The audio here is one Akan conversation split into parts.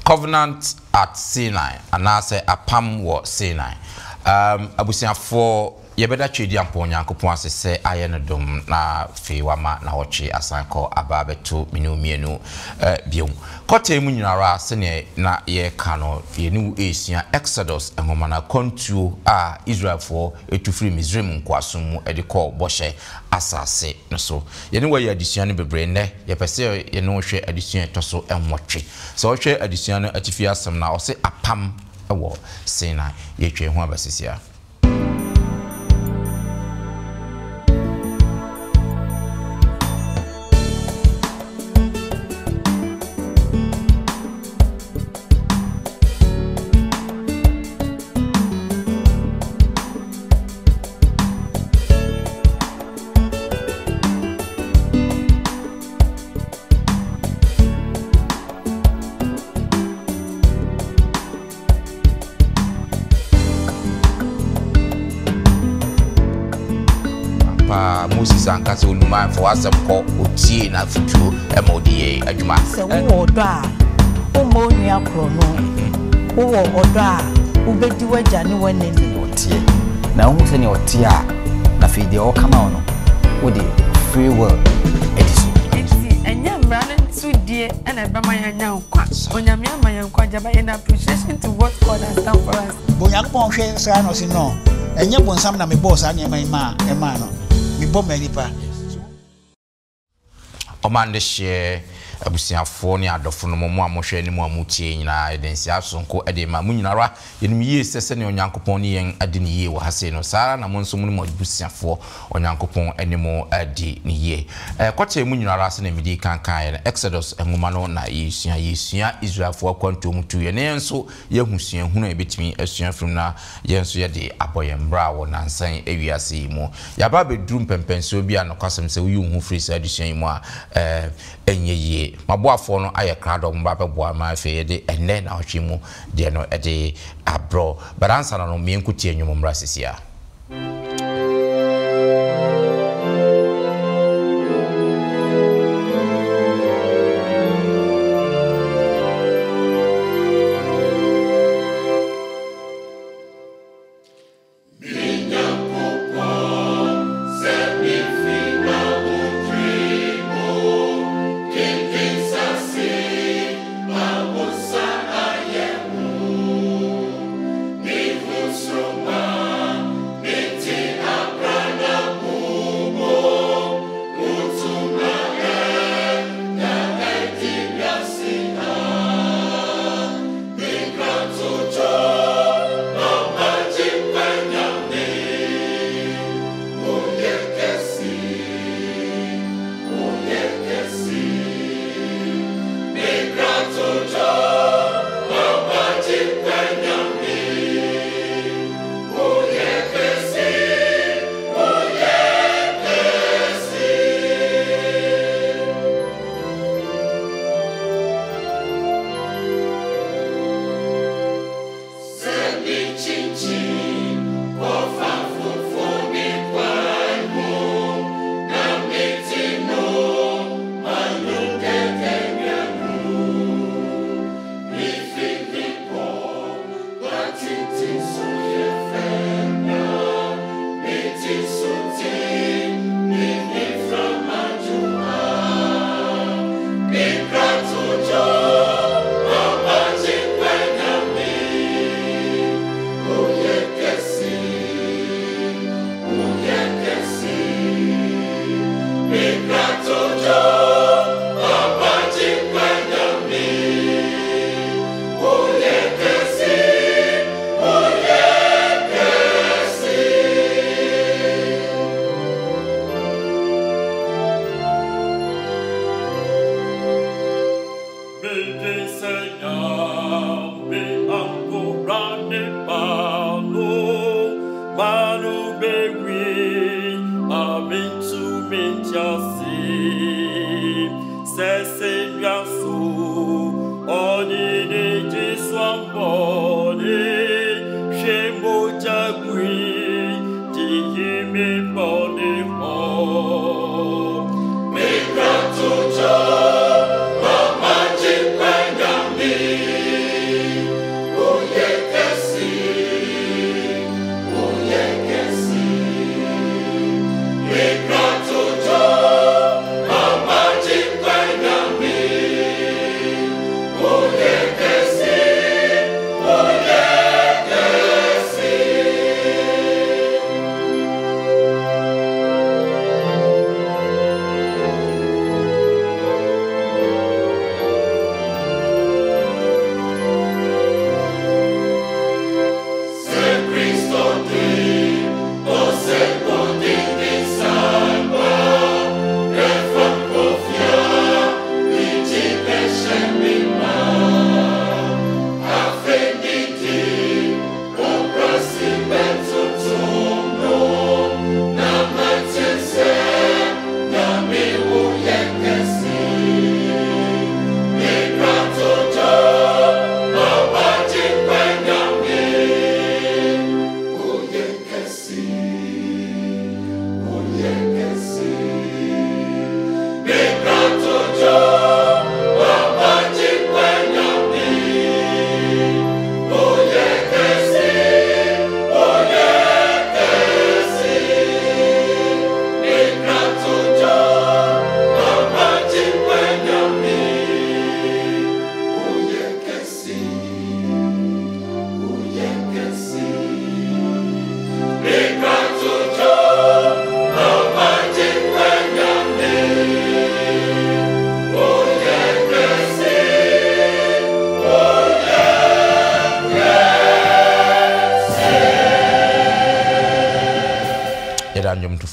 Covenant at Sinai anaasɛ Apam wɔ Sinai. Um, abusuafoɔ, yɛbɛda Tweediampɔn Onyankopɔn ase sɛ ayɛ no dom na afei wama nawɔtwe asan kɔ aba abɛto me ne wo mmienu eh, bio. Kɔtɛɛ mu nyinara sɛdeɛ na yɛreka no, yɛne wo resua Exodus nwoma no, akwantuo a Israelfoɔ tu firii Misraim nkoasom mu de kɔɔ bɔhyɛ asase no so. Yɛne wo ayɛ adesua no bebree. Nnɛ, yɛpɛ sɛ yɛne wo hwɛ adesua a ɛtɔ so nwɔtwe. Sɛ wohwɛ adesua no atifi asɛm no a, ɔse Apam wɔ Sinai. Yɛretwa yɛn ho aba seesei ara. Ampa, Moses anka sɛ Onuman fa w'asɛm kɔ, otiee n'afotuo ma ɔde yɛɛ adwuma. Sɛ wowɔ ɔdɔ a, wommɔ wo nua korɔno. Wowɔ ɔdɔ a, wobɛdi w'agya ne w'ɛna ni. Ɔteɛ. Na wohu sɛnea ɔteɛ a, na afei deɛ ɔreka ma wo no, wode free will adi so. Enti ɛnyɛ mmara no nso die na ɛbɛma yɛanya nkwa. Onyame ama yɛn nkwagye but in appreciation to what God has done for us. Onyankopɔn hwɛ saa na ɔse no, ɛnyɛ bonsam na mebɔɔ saa nneɛma yi maa ɛmaa no, mebɔ maa nipa. Ɔman dehyeɛ, abusuafoɔ ne adɔfonom, mo a mohwɛ ne mo a motie nyinaa, yɛde nseaa sononko de rema mo nyina ara. Yɛnim yie sɛ sɛdeɛ Onyankopɔn ne yɛn adi no yie wɔ ha sei no, saa ara na mo nso mo ne mo abusuafoɔ Onyankopɔn ne mo adi no yie. Kɔkyɛɛ mu nyina ara sɛdeɛ medii kan kaeɛ no, Exodus nwoma no na yɛresua. Yɛresua Israelfoɔ akwantuo mu tuiɛ, na yɛn nso yɛahu suahunu a yɛbɛtumi asua afiri mu na yɛn nso yɛde abɔ yɛn bra wɔ nnansa yi wiase yi mu. Yɛaba abɛduru mpɛnpɛnsoɔ bi a nokwasɛm sɛ woyi wo ho firi saa adesua yi mu a, ɛnyɛ yie. M'aboafoɔ no ayɛ krado a wɔba abɛboa ma afei yɛde ɛnnɛ naawɔtwe mu deɛ no de abrɛ wo. But ansa na no, meɛnkɔtie nnwom mmra sisi a.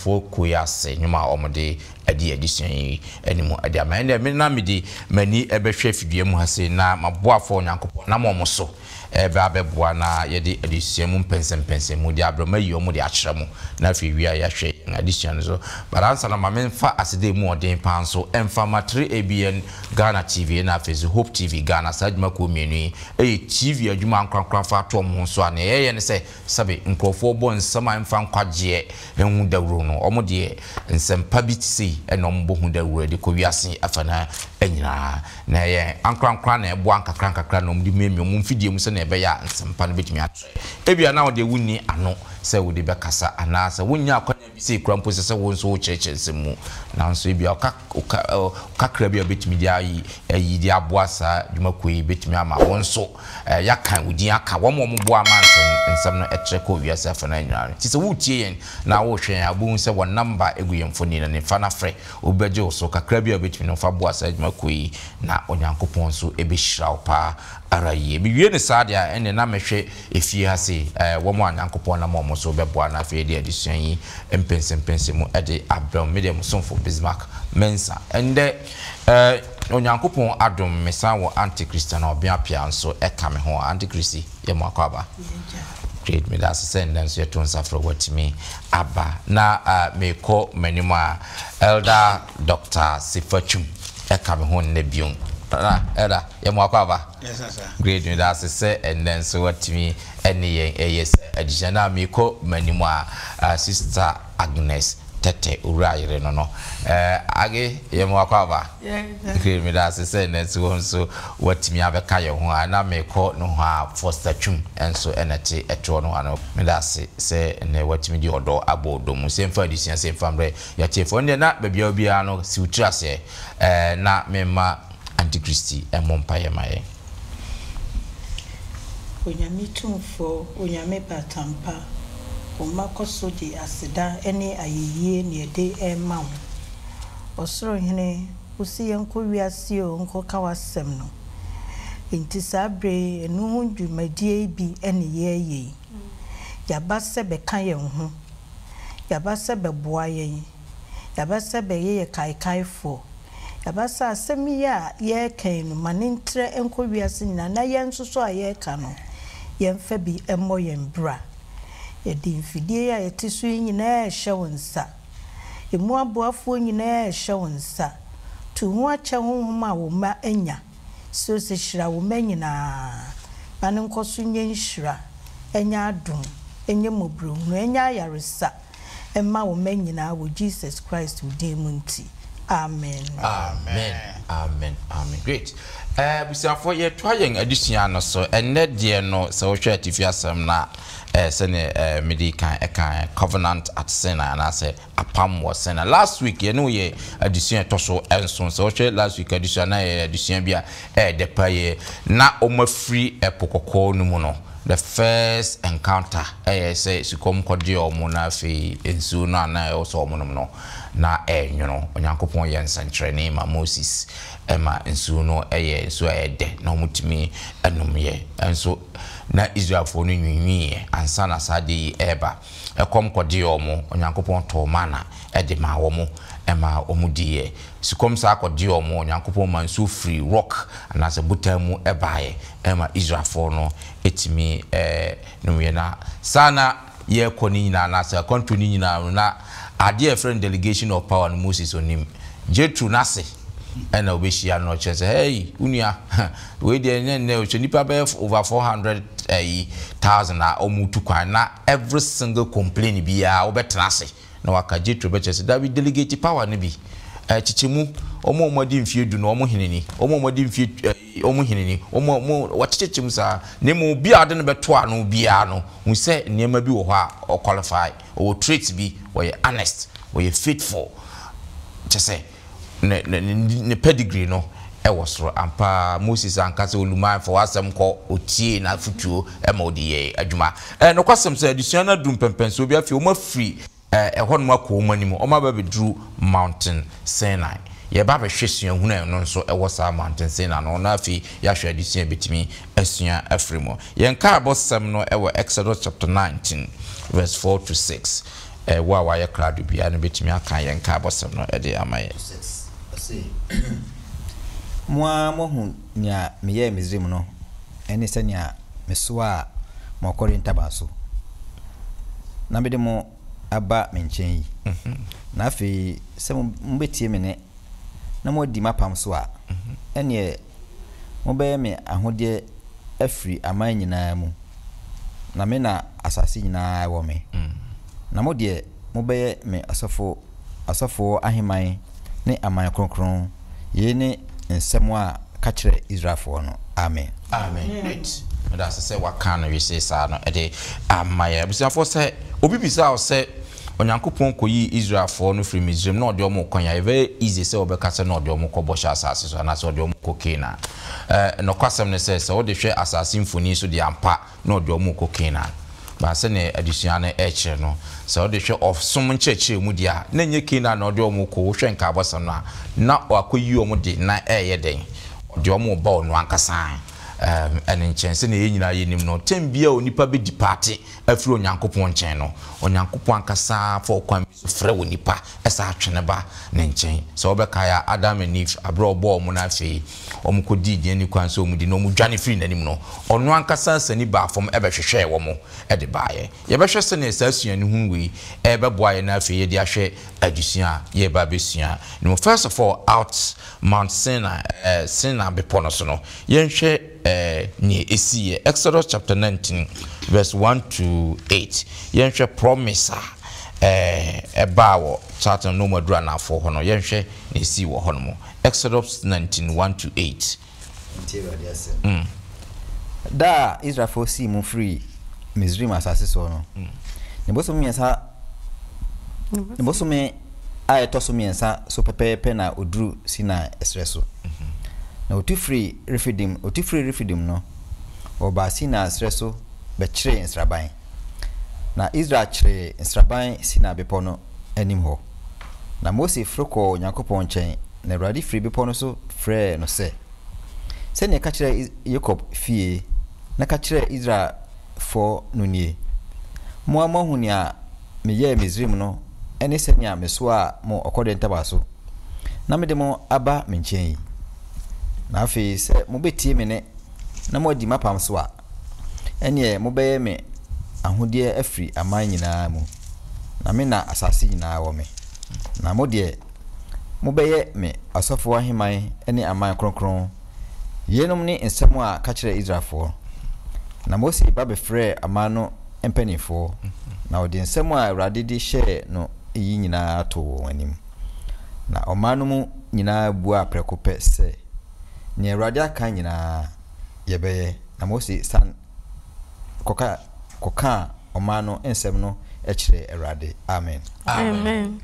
Nnwomtofoɔ kuo yi ase nnwom a wɔde adi adesua yi anim de ama. Ɛnneɛ me na mede m'ani bɛhwɛ fidua mu ha sei na m'aboafoɔ Onyankopɔn nam wɔn so reba abɛboa na yɛde adesua mu mpɛnsɛmpɛnsɛmu de abrɛ mo, ayi wɔn de akyerɛ mo, na afei wie a yɛahwɛ yɛn adesua no so. But ansa na ma memfa aseda emu ɔden paa nso mfa ma 3ABN Ghana TV ɛna afei nso Hope TV Ghana, saa adwumakuo mmienu yi yɛ TV adwuma ankorankora fa ato wɔn ho so a nea yɛyɛ ne sɛ Sɛbe nkurɔfoɔ bɔ nsɛm a ɛmfa nkwagyeɛ ho dawuro no, wɔn deɛ, nsɛm pa bi te sei na wɔbɔ ho dawuro de kɔ wiase afanaa nyinaa. Na ɛyɛ ankorankoro na ɛboa nkakrankakra na wɔde miamia wɔn mfidie mu sɛdeɛ ɛbɛyɛ a nsɛm pa no bɛtumi atrɛ. Ebia na wo deɛ wonni ano sɛ wode bɛkasa anaasɛ wonnya akwanya bi sei koraa mpo sɛ sɛ wo nso wokyerɛkyerɛ nsɛm mu. Nanso ebia wo wo kakra bi a wobɛtumi de ayi ayi de aboa saa dwumakuo yi bɛtumi ama wo nso yɛakan wo din aka wɔn a wɔboa ma nsɛm nsɛm no trɛ kɔ wiase afanan nyinaa no. Nti sɛ woretie yɛn na worehwɛ yɛn a, wobɛhu sɛ wɔn namba gu yɛn mfoni no ani. Fa na frɛ. Obi bɛgye wo so. Kakra bi a wobɛtumi no, fa boa saa dwumakuo yi na Onyankopɔn nso bɛhyira wo paa ara yie. Mewie no saa deɛ a, ɛnneɛ na mɛhwɛ efie ha sei, wɔn a Nyankopɔn nam wɔn so bɛboa na afei yɛde adesua yi mpɛnsɛmpɛnsɛmu de abrɛ mo. Me deɛ mo somfo Bismarck Mensah. Ɛndɛ Onyankopɔn adom mesan wɔ Auntie Christiana Ɔbea Appiah nso ka me ho. Auntie Christy, yɛ mo akwaaba. Great, meda ase sɛ ndɛ nso yɛto nsa frɛ watumi aba. Na mekɔ m'anim a, Elder Doctor Sefa Twum ka me ho nnɛ biom. Nana, Elder, yɛ mo akwaaba. Great, meda ase sɛ ɛnnɛ nso watumi ne yɛn ɛyɛ sɛ adesua. Na mekɔ m'anim a, Sister Agnes Tete Owura yere no no. Age, yɛ mo akwaaba. Great, meda ase sɛ ɛnnɛ nso wo nso watumi abɛka yɛn ho a. Na mekɔ nohoa Foster Twum nso ɛna ɛte ɛtoɔ nohoa no. Meda ase sɛ ɛnnɛ watumi de ɔdɔ abɔ ɔdɔ mu. Sɛ mfa adesua, sɛ mfa mmerɛ yɛatiefoɔ. Ɛndeɛ na baabi a obiara no, si wo tiri aseɛ na memma Antikristi mmɔ mpaeɛ ma yɛn. Onyame Tumfoɔ, Onyame Baatan Pa, Wo mma kɔ so de aseda ne ayɛyie ne yɛde rema Wo. Ɔsoro Hene, Wo se yɛnkɔ wiase o nkɔka W'asɛm no. Enti saa berɛ yi ɛno ho dwumadie yi bi ne yɛreyɛ yi. Yɛaba sɛ bɛka yɛn ho. Yɛaba sɛ bɛboa yɛn. Yɛaba sɛ bɛyɛ yɛ kaekaefoɔ. Yɛaba sɛ asɛm yi a yɛreka yi no, ma no ntrɛ nkɔ wiase nyinaa, na yɛn nso so a yɛreka no, yɛmfa bi mmɔ yɛn bra. Yɛde mfidie yi a yɛte so yi nyinaa rehyɛ wo nsa. Emu aboafoɔ nyinaa rehyɛ wo nsa. Tu ho akyɛ honhom a wo mma anya. Srɛ sɛ hyira wo mma nyinaa. Ma no nkɔ so nyɛ nhyira, ɛnyɛ adom, ɛnyɛ mmɔborɔhunu, ɛnyɛ ayaresa. mma wo mma nyinaa wɔ Jesus Christ wo din mu nti, amen. Amen amen amen great eh abusuafoɔ yɛtoa yɛn adesua no so ɛnnɛ deɛ no sɛ wohwɛ atifi asɛm no a eh sɛdeɛ eh mede kan ɛkan covenant at Sinai anaasɛ apam wɔ Sinai last week yɛne wo yɛ adesua ɛtɔ so nson sɛ wohwɛ last week adesua na yɛ adesua bi a ɛɛdɛ pa yɛ na wɔn afiri ɛpo kɔkɔɔ no mu no The first encounter yɛ sɛ sukɔm kɔdee wɔn na afei nsuo no a na ɛwɔ sɛ wɔnom no na ɛrenwono. Onyankopɔn yɛɛ nsɛnkyerɛnne ma Moses ma nsuo no yɛɛ nsuo a ɛyɛ dɛ na wɔtumi nomyɛ. Nso na Israelfoɔ no nwiinwiiɛ ansa na saa adeɛ yi reba. Ɛkɔm kɔdee wɔn, Onyankopɔn tɔɔ mana de maa wɔn ma wɔdiiɛ. Sukɔm saa kɔdee wɔn, Onyankopɔn maa nsuo firii rock anaasɛ botan mu baeɛ. Ɛma Israelfoɔ no tumi nomeɛ. Na saa na yɛrekɔ no nyinaa anaasɛ akwantuo no nyinaa no, na adeɛ a yɛfrɛ no delegation of power no Moses ɔnim. Jethro n'ase ɛna ɔbɛhyia no na ɔkyerɛ sɛ, hey, wo nua, wei deɛ ɛnyɛ nnɛ o, hwɛ nnipa bɛyɛ over 400 ɛyi thousand a wɔretu kwan na every single complain biara wobɛtena ase. Na waka Jethro bɛkyerɛ sɛ, Dabi, delegate power no bi. Ɛɛ, kyekyɛ mu. Wɔn a wɔadi mfeɛ du no, wɔn hene ni. Wɔn a wɔadi mfeɛ ɛɛ, wɔn hene ni. Wɔn a wɔn, wɔakyekyɛ mu saa. Na mmom obi a wɔde no bɛto ano biara no, hu sɛ nneɛma bi wɔ hɔ a ɔqualify. Ɔwɔ traits bi, ɔyɛ honest, ɔyɛ faithful. Kyerɛ sɛ, ne, ne, ne, ne pedigree no wɔ soro. Ampa ara, Moses anka sɛ, Oluman, fa w'asɛm kɔ. Ɔtiee n'afotuo ma ɔde yɛɛ adwuma. Ɛyɛ nokwasɛm sɛ, adesua no aduru mpɛnpɛnsoɔ bi. Afei wɔafiri ɛhɔnom akɔ wɔn anim. Wɔaba abɛduru Mountain Sinai. Yɛreba abɛhwɛ suahunu a ɛno nso wɔ saa Mountain Sinai no, na afei yɛahwɛ adesua a yɛbɛtumi asua afiri mu. Yɛn nkaebɔsɛm no wɔ Exodus chapter 19 verse 4 to 6. Wo a wayɛ krado biara no bɛtumi aka yɛn nkaebɔsɛm no de ama yɛn. 6, ɔse, Mo ara moahu nea meyɛɛ Misraim no ne sɛnea mesoaa mo akɔre ntaban so, na mede mo aba me nkyɛn yi. Na afei sɛ mubetie me nne na moadi m'apam so a, ɛnneɛ mobɛyɛ me ahodeɛ afiri aman nyinaa mu, na me na asase nyinaa wɔ me. Na mo deɛ, mobɛyɛ me asɔfo, asɔfoɔ ahemman ne aman kronkron. Yei ne nsɛm a ka kyerɛ Israelfoɔ no. Amen. Amen. Great. Meda ase sɛ waka no wesee saa no de ama yɛn. Abusuafoɔ, sɛ obi bisa wo sɛ Onyankopɔn kɔyii Israelfoɔ no firii Misraim na ɔde wɔn rekɔ he a, ɛyɛ very easy sɛ wobɛka sɛ na ɔde wɔn rekɔ Bɔhyɛ Asase so anaasɛ ɔde wɔn rekɔ Canaan. Ɛɛ, nɔkwasɛm ne sɛ, sɛ wode hwɛ asase mfoni so deɛ ampa na ɔde wɔn rekɔ Canaan. But sɛdeɛ adesua no rekyerɛ no, sɛ wode hwɛ ɔsom nkyerɛkyerɛ mu deɛ a, na ɛnyɛ Canaan na ɔde wɔn rekɔ. Wohwɛ nkaabɔsɛm no a, na wakɔyi wɔn de na ɛreyɛ dɛn? Ɔde wɔn reba ɔno ankasa ɛɛ ne nkyɛn. Sɛdeɛ yɛn nyinaa yɛnim no, tɛm biara a onipa bɛdipaate afiri Onyankopɔn nkyɛn no, Onyankopɔn ankasa fa ɔkwan bi so frɛ onipa san twe no ba ne nkyɛn. Sɛ wobɛkae a, Adam and Eve, bere a ɔbɔɔ wɔn na afei wɔkɔdii deɛ ɛnni kwan sɛ wɔdi na wɔdwane firii n'anim no, ɔno ankasa siane baa fam bɛhwehwɛɛ wɔn de baeɛ. Yɛbɛhwɛ sɛdeɛ saa suanihunu wei rebɛboa yɛn na afei yɛde ahwɛ adesua a yɛreba abɛsua no mu. First of all, out Mount Sinai, eh, Sinai bepɔ no so no, yɛnhwɛ eh, nea ɛsiiɛ. Exodus chapter 19 verse 1 to 8. Yɛnhwɛ promise a eh, ɛbaa wɔ saa no na wɔaduru anaafoɔ hɔ no. Yɛnhwɛ nea ɛsii wɔ hɔ no mu. Exodus 19 1 to 8. Montie Awurade asɛm. Mm. Da a Israelfoɔ sii mu firii Misraim asase soɔ no, ne bosome mmiɛnsa ne bosome a ɛtɔ so mmiɛnsa so pɛpɛɛpɛ na ɔduru Sinai ɛserɛ so. Na ɔtu firii Refidim, ɔtu firii Refidim no, wɔbaa Sinai serɛ so bɛkyeree nsraban. Na Israel kyeree nsraban Sinai bepɔ no anim hɔ. Na Mose foro kɔɔ Onyankopɔn nkyɛn, na Awurade firi bepɔ no so frɛɛ no sɛ, Sɛdeɛ ka kyerɛ Yakob fie na ka kyerɛ Israelfoɔ no nie, 'Mo ara moahu nea meyɛɛ Misraim no ne sɛnea mesoaa mo ɔkɔdeɛ ntaban so na mede mo aba me nkyɛn yi. Na afei sɛ mobɛtie me nne na moadi m'apam so a, ɛnneɛ mobɛyɛ me ahodeɛ afiri aman nyinaa mu, na me na asase nyinaa wɔ me. Na mo deɛ, mobɛyɛ me asɔfoɔ ahemman ne aman kronkron. Yeinom ne nsɛm a ka kyerɛ Israelfoɔ. Na Mose ba bɛfrɛɛ aman no mpanimfoɔ, na ɔde nsɛm a Awurade de hyɛɛ no yi nyinaa too wɔn anim. Na ɔman no mu nyinaa buaa prɛko pɛ sɛ, Nea Awurade aka nyinaa, yɛbɛyɛ. Na Mose san kɔka kɔkaa ɔman no nsɛm no kyerɛɛ Awurade. Amen. Amen.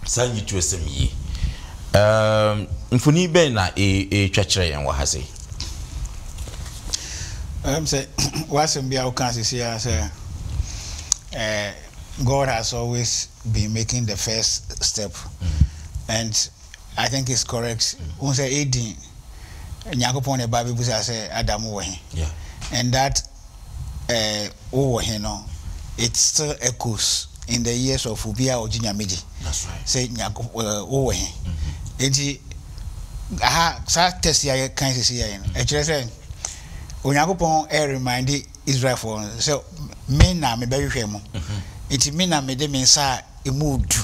Saa nyituasɛm yi, um, mfoni bɛn na ɛretwa kyerɛ yɛn wɔ ha sei? Um, sɛ w'asɛm bi a woka sisi a sɛ eh, God has always been making the first step mm. and I think it's correct. Wohu sɛ Eden, Nyankopɔn na ɛba bɛbusa sɛ Adam wɔ he? Yeah. And that eh, wowɔ he no, it still echoes in the ears of obi a ɔgye Nyame di. That's right. Sɛ Nyankopɔn, eh, wowɔ he? Enti, aha, saa test yi a yɛkan sisi yɛ no, ɛkyerɛ sɛ Onyankopɔn ɛreminde Israelfoɔ no sɛ me na mebɛhwehwɛ mo. Enti me na mede me nsa a emu du.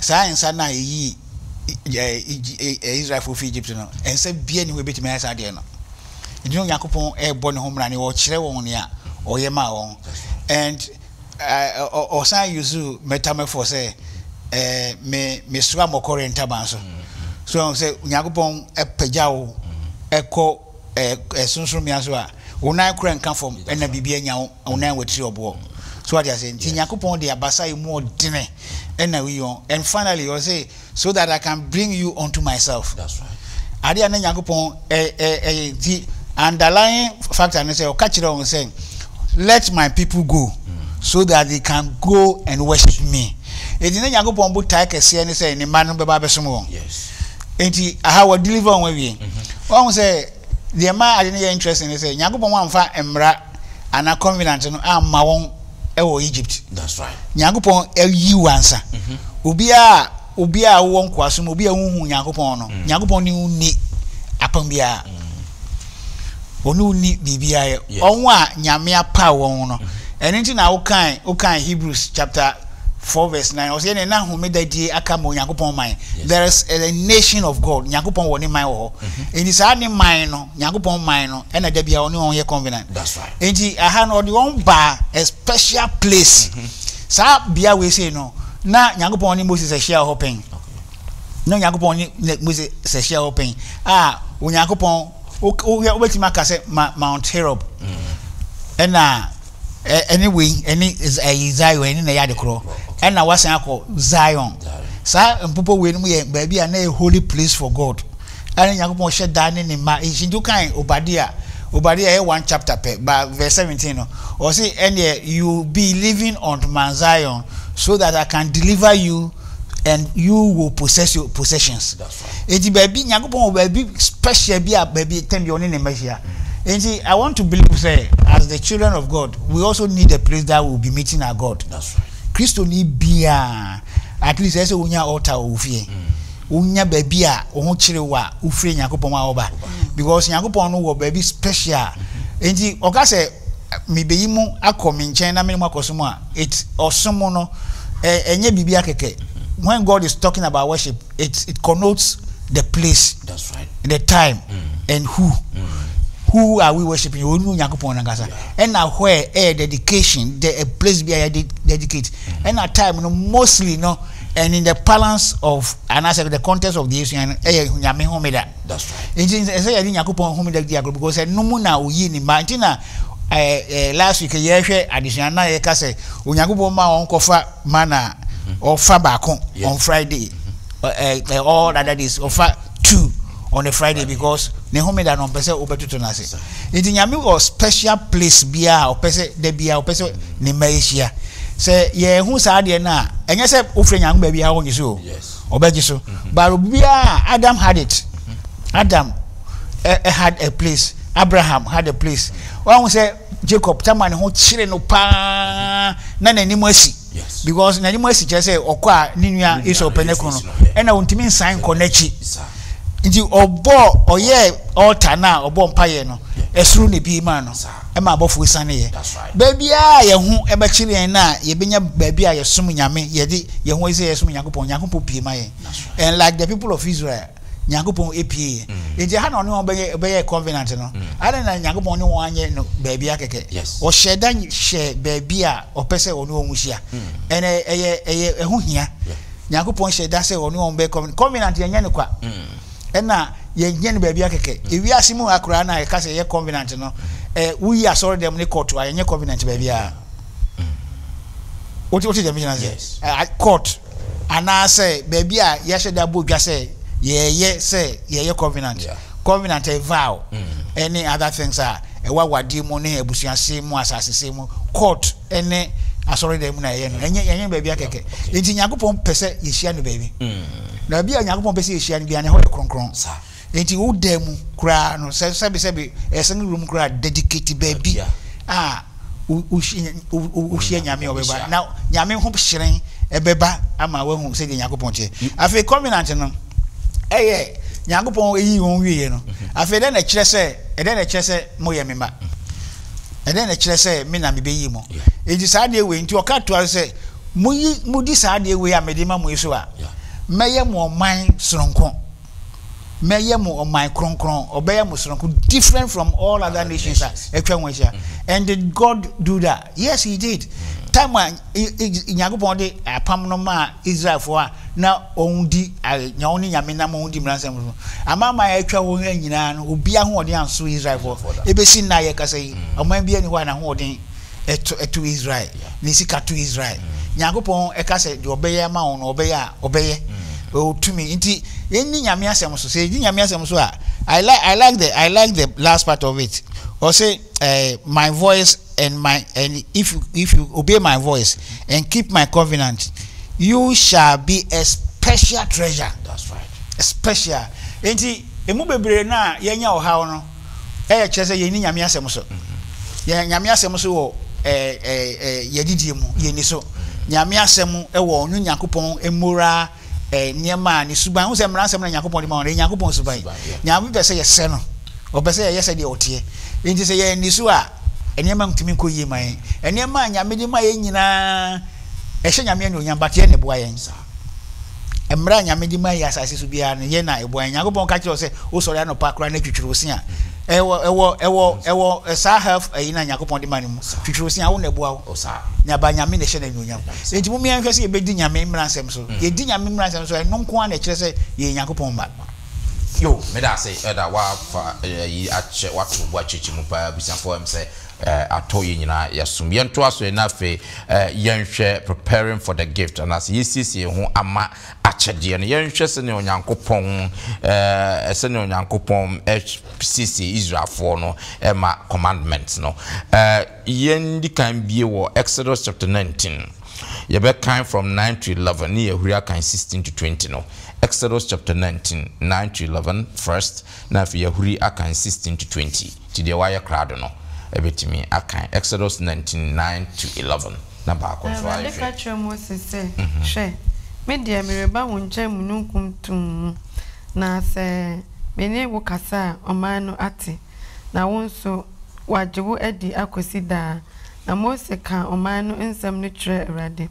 Saa nsa no a eyii Israelfoɔ fii Egypt no, nsa biara nni hɔ a ebetumi ayɛ saa adeɛ no. Nti na Onyankopɔn rebɔ ne ho mmara ne ɔkyerɛ wɔn nea ɔyɛ maa wɔn. And ɔsan use metaphor sɛ me mesoa mmɔkɔre ntaban so. So sɛ Onyankopɔn pagya wo ɛkɔ sorɔnsorɔmmea so a, wo nan kora nka fam ɛna biribi anya wo. Wo nan watiri ɔboɔ. So wate aseɛ? Nti Nyankopɔn de abasa yi mu ɔdene ɛna oyi wɔn. And finally ɔse so that I can bring you unto myself. That's right. Adeɛ a na Nyankopɔn ɛ ɛ ɛyɛ nti underlying factor ne sɛ ɔka kyerɛ wɔn sɛ let my people go so that they can go and worship me. Enti na Nyankopɔn botae kɛseɛ ne sɛ ne mma no bɛba abɛsom wɔn. Yes. Enti aha wɔ deliver wɔn awie. Wɔn sɛ Deɛ ɛma ade no yɛ interesting ne sɛ, Nyankopɔn amfa mmara anaa covenant no amma wɔn wɔ Egypt. Nyankopɔn ayi wo ansa. Obiara obiara a wowɔ nkoasom mu, obi a wonhu Nyankopɔn no, Nyankopɔn ne wo nni apam biara. Ɔne wo nni biribiara yɛ. Wɔn a Nyame apaw wɔn no. Ɛno nti na wokan wokan Hebrews chapter 4 verse 9 ɔsɛ yɛne na homeda die aka ma Onyankopɔn man. There is a nation of God. Nyankopɔn wɔ ne man wɔ hɔ. Enti saa ne man no, Nyankopɔn man no, ɛna da biara ɔne wɔn yɛ covenant. Enti aha no ɔde wɔn baa a special place. Saa bea wei sei no, na Nyankopɔn ne Moses ahyia wɔ hɔ pɛn. Na Onyankopɔn ne Moses ahyia hɔ pɛn a Onyankopɔn wohwɛ wobɛtumi aka sɛ Mount Horeb ɛna ɛne wei ɛne ɛyi Zion ɛne na ɛyɛ ade korɔ ɛna wasan akɔ Zion. Saa mpopɔ wei no mu yɛ baabi a na ɛyɛ holy place for God. Ɛna Nyankopɔn hyɛ da ne ne mma nti wokan Obadia Obadia ɛyɛ one chapter pɛ ba verse 17 no ɔse ɛneɛ you be living on Mount Zion so that I can deliver you and you will possess your possessions. Enti baabi Nyankopɔn wɔ baabi special bi a baabi tɛm bi ɔne ne mma hyia. Enti I want to believe sɛ as the children of God we also need a place that we will be meeting our God. Kristoni biara at least ɛsɛ sɛ wonya altar wɔ wo fie. Wonya baabi a wo ho kyere wo a wofiri Nyankopɔn a woba because Nyankopɔn no wɔ baabi special. Enti ɔka sɛ mebeyi mo akɔ me nkyɛn na me ne mo akɔsom a it ɔsom no ɛnyɛ biribi akɛkɛ. When God is talking about worship it it connotes the place, That's right. the time and who. Who are we worshiping? Onu Nyankopɔn nankasa. Ɛna where ɛyɛ dedication, the a place bi a yɛde dedicate. Ɛna time no mostly no and in the parlance of anaasɛ the context of the esua no ɛyɛ Nyame homeda. That's right. Nti ɛsɛ yɛde Nyankopɔn homeda di agorɔ because ɛno mu na oyii ne mma. Nti na ɛɛ ɛɛ last week yɛhwɛ adesua na yɛka sɛ Onyankopɔn ma wɔn kɔfa mana ɔfa baako on Friday ɛɛ ɛɛ all other days ɔfa two on a Friday because ne homeda no ɔmpɛ sɛ wobɛtoto no ase. Nti Nyame wɔ special place biara a ɔpɛ sɛ da biara ɔpɛ sɛ ne mma ahyia. Sɛ yɛhu saa adeɛ no a, ɛnyɛ sɛ wofrɛ Nyame baabi a ɔnnye so o, ɔbɛgye so. But obiara, Adam had it. Adam eh, eh, had a place. Abraham had a place. Wahu sɛ Jacob tama ne ho kyere no paa na n'anim asi. Because n'anim asi kyerɛ sɛ ɔkɔ a ne nua Esau pɛ ne ko no, ɛna ɔntumi nsan nkɔ n'akyi. Nti ɔbɔɔ ɔyɛɛ altar no a ɔbɔɔ mpaeɛ no, ɛsoro na ebie maa no, ɛma abɔfoɔ sianeeɛ. Baabiara a yɛn ho bɛkyere yɛn no a yɛbɛnya baabi a yɛsom Nyame, yɛde yɛn ho asi sɛ yɛsom Nyankopɔn, Nyankopɔn pue ma yɛn. And like the people of Israel, Nyankopɔn pue yɛn. Nti ɛha na ɔne wɔn bɛyɛ bɛyɛɛ covenant no. Adɛn na Nyankopɔn ne wɔn anyɛ no baabi akɛkɛ? Ɔhyɛɛ da hyɛɛ baabi a ɔpɛ sɛ ɔne wɔn hyia. And ɛyɛ ɛyɛ ɛho hia. Nyankopɔn hyɛ da sɛ ɔne wɔn bɛyɛ covenant. Covenant yɛnyɛ no kwa. Ɛna yɛnyɛ no baabi akɛkɛ. Ewiase mu ha koraa na yɛka sɛ yɛyɛ covenant no, ɛ woyi asɔre dɛm ne court a yɛnyɛ covenant baabiara. Wote wote deɛ mekyerɛ ase? Ɛ court anaasɛ baabi a yɛahyɛ da bɔ dwa sɛ yɛyɛ sɛ yɛyɛ covenant. Covenant ɛyɛ vow ɛne other things a ɛwɔ awadeɛ mu ne abusuase mu asasese mu. Court ne asɔredan mu na yɛyɛ no ɛnyɛ yɛnyɛ no baabi akɛkɛ nti Nyankopɔn pɛ sɛ yɛhyia no baabi mm. Na baabi a Nyankopɔn pɛ sɛ yɛhyia no bia ne hɔ yɛ kronkron nti wo dan mu koraa no sɛ sɛbi sɛbi ɛsɛ room koraa dedicate baabi a wohyia Nyame ɔbɛba na Nyame ho hyerɛn ɛbɛba ama wahu sɛdeɛ Nyankopɔn teɛ. Afei covenant no ɛyɛ Nyankopɔn eyi wɔn wieɛ no afei dɛn na ɛkyerɛ sɛ ɛdɛn na ɛkyerɛ sɛ moyɛ me mma? Ɛdɛn na ɛkyerɛ sɛ me na mebɛyi mo? Enti saa adeɛ wei nti ɔka toa so sɛ, Moyi, modi saa adeɛ wei a mede ma mo yi so a, mɛyɛ mo ɔman sononko. Mɛyɛ mo ɔman kronkron. Ɔbɛyɛ mo sononko, different from all other nations a atwa ho ahyia. And did God do that? Yes, he did. Time a Nyankopɔn de apam no maa Israelfoɔ a na wɔn di nya wɔn ne Nyame nam wɔn di mmaransɛm so. Amanaman a atwa wɔn ahyia nyinaa no, obiara ahoɔden anso Israelfoɔ. Ebesi nnɛ a yɛkasa yi, ɔman biara nni hɔ a n'ahoɔden ɛto ɛto Israel, ne sika to Israel. Nyankopɔn ɛka sɛ deɛ ɔbɛyɛ ama wɔn no ɔbɛyɛ a ɔbɛyɛ. Ɔwɔ tumi. Nti yɛnni Nyame asɛm so. Sɛ yɛdi Nyame asɛm so a, I like I like the I like the last part of it. Ɔse eh, my voice and my and if you if you obey my voice and keep my covenant, you shall be a special treasure. That's right. A special. Nti emu bebree na yɛnya ɔhaw no ɛyɛ kyerɛ sɛ yɛnni Nyame asɛm so. Yɛn Nyame asɛm so wɔ ɛɛ yɛdidie mu, yɛnni so. Nyame asɛm wɔ ɔno Nyankopɔn moral nneɛma a ne suban. Wohu sɛ mmara nsɛm na Nyankopɔn de ma wɔn, ɛyɛ Nyankopɔn suban. Nyame pɛ sɛ yɛsɛ no, ɔpɛ sɛ yɛyɛ sɛdeɛ ɔteɛ. Enti sɛ yɛanni so a, nneɛma ntumi nkɔ yie ma yɛn. Nneɛma a Nyame de ma yɛn nyinaa, ɛhyɛ Nyame anuonyam, but yɛn na ɛboa yɛn. Mmara a Nyame de ma yɛ asase so biara no, yɛn na ɛboa yɛn. Nyankopɔn ka kyerɛ wo sɛ wosɔre anɔpa koraa na twitwiri wo se a, ɛwɔ ɛwɔ ɛwɔ ɛwɔ saa health ɛyi na Nyankopɔn de ma no mu. Twitwiri wo se a, wo na ɛboa wo. Na ba Nyame na ɛhyɛ no anuonyam. Enti mom yɛnhwɛ sɛ yɛbɛdi Nyame mmara nsɛm so. Yɛdi Nyame mmara nsɛm so a, ɛno nko ara na ɛkyerɛ sɛ yɛyɛ Nyankopɔn mma. Yo, meda ase Elder, woafa ayi akyɛ, woato bo akyerɛkyerɛ mu paa, abusuafoɔ ɛm sɛ atɔ yɛn nyinaa yɛasom. Yɛntoa so na afei yɛnhwɛ preparing for the gift anaasɛ yɛsiesie yɛn ho ama akyɛdeɛ no. Yɛnhwɛ sɛnea Onyankopɔn sɛnea Onyankopɔn siesie Israelfoɔ no ma commandments no. Yɛndi kan bie wɔ Exodus chapter 19. Yɛbɛkan from 9 to 11 ne yɛahuri akan 16 to 20 no. Exodus chapter 19, 9 to 11 first, na afei yɛahuri akan 16 to 20. Nti deɛ wayɛ krado no bɛtumi akan Exodus 19, 9 to 11 na baako Na nso ayɛ Awurade ka hwɛ. kyerɛɛ Mose sɛ, Hwɛ, me deɛ, mereba wo nkyɛn mununkum tumm mu, na sɛ me ne wo kasa a, ɔman no ate, na wo nso, wɔagye wo adi akɔsi daa. Na Mose kaa ɔman no nsɛm no kyerɛɛ Awurade.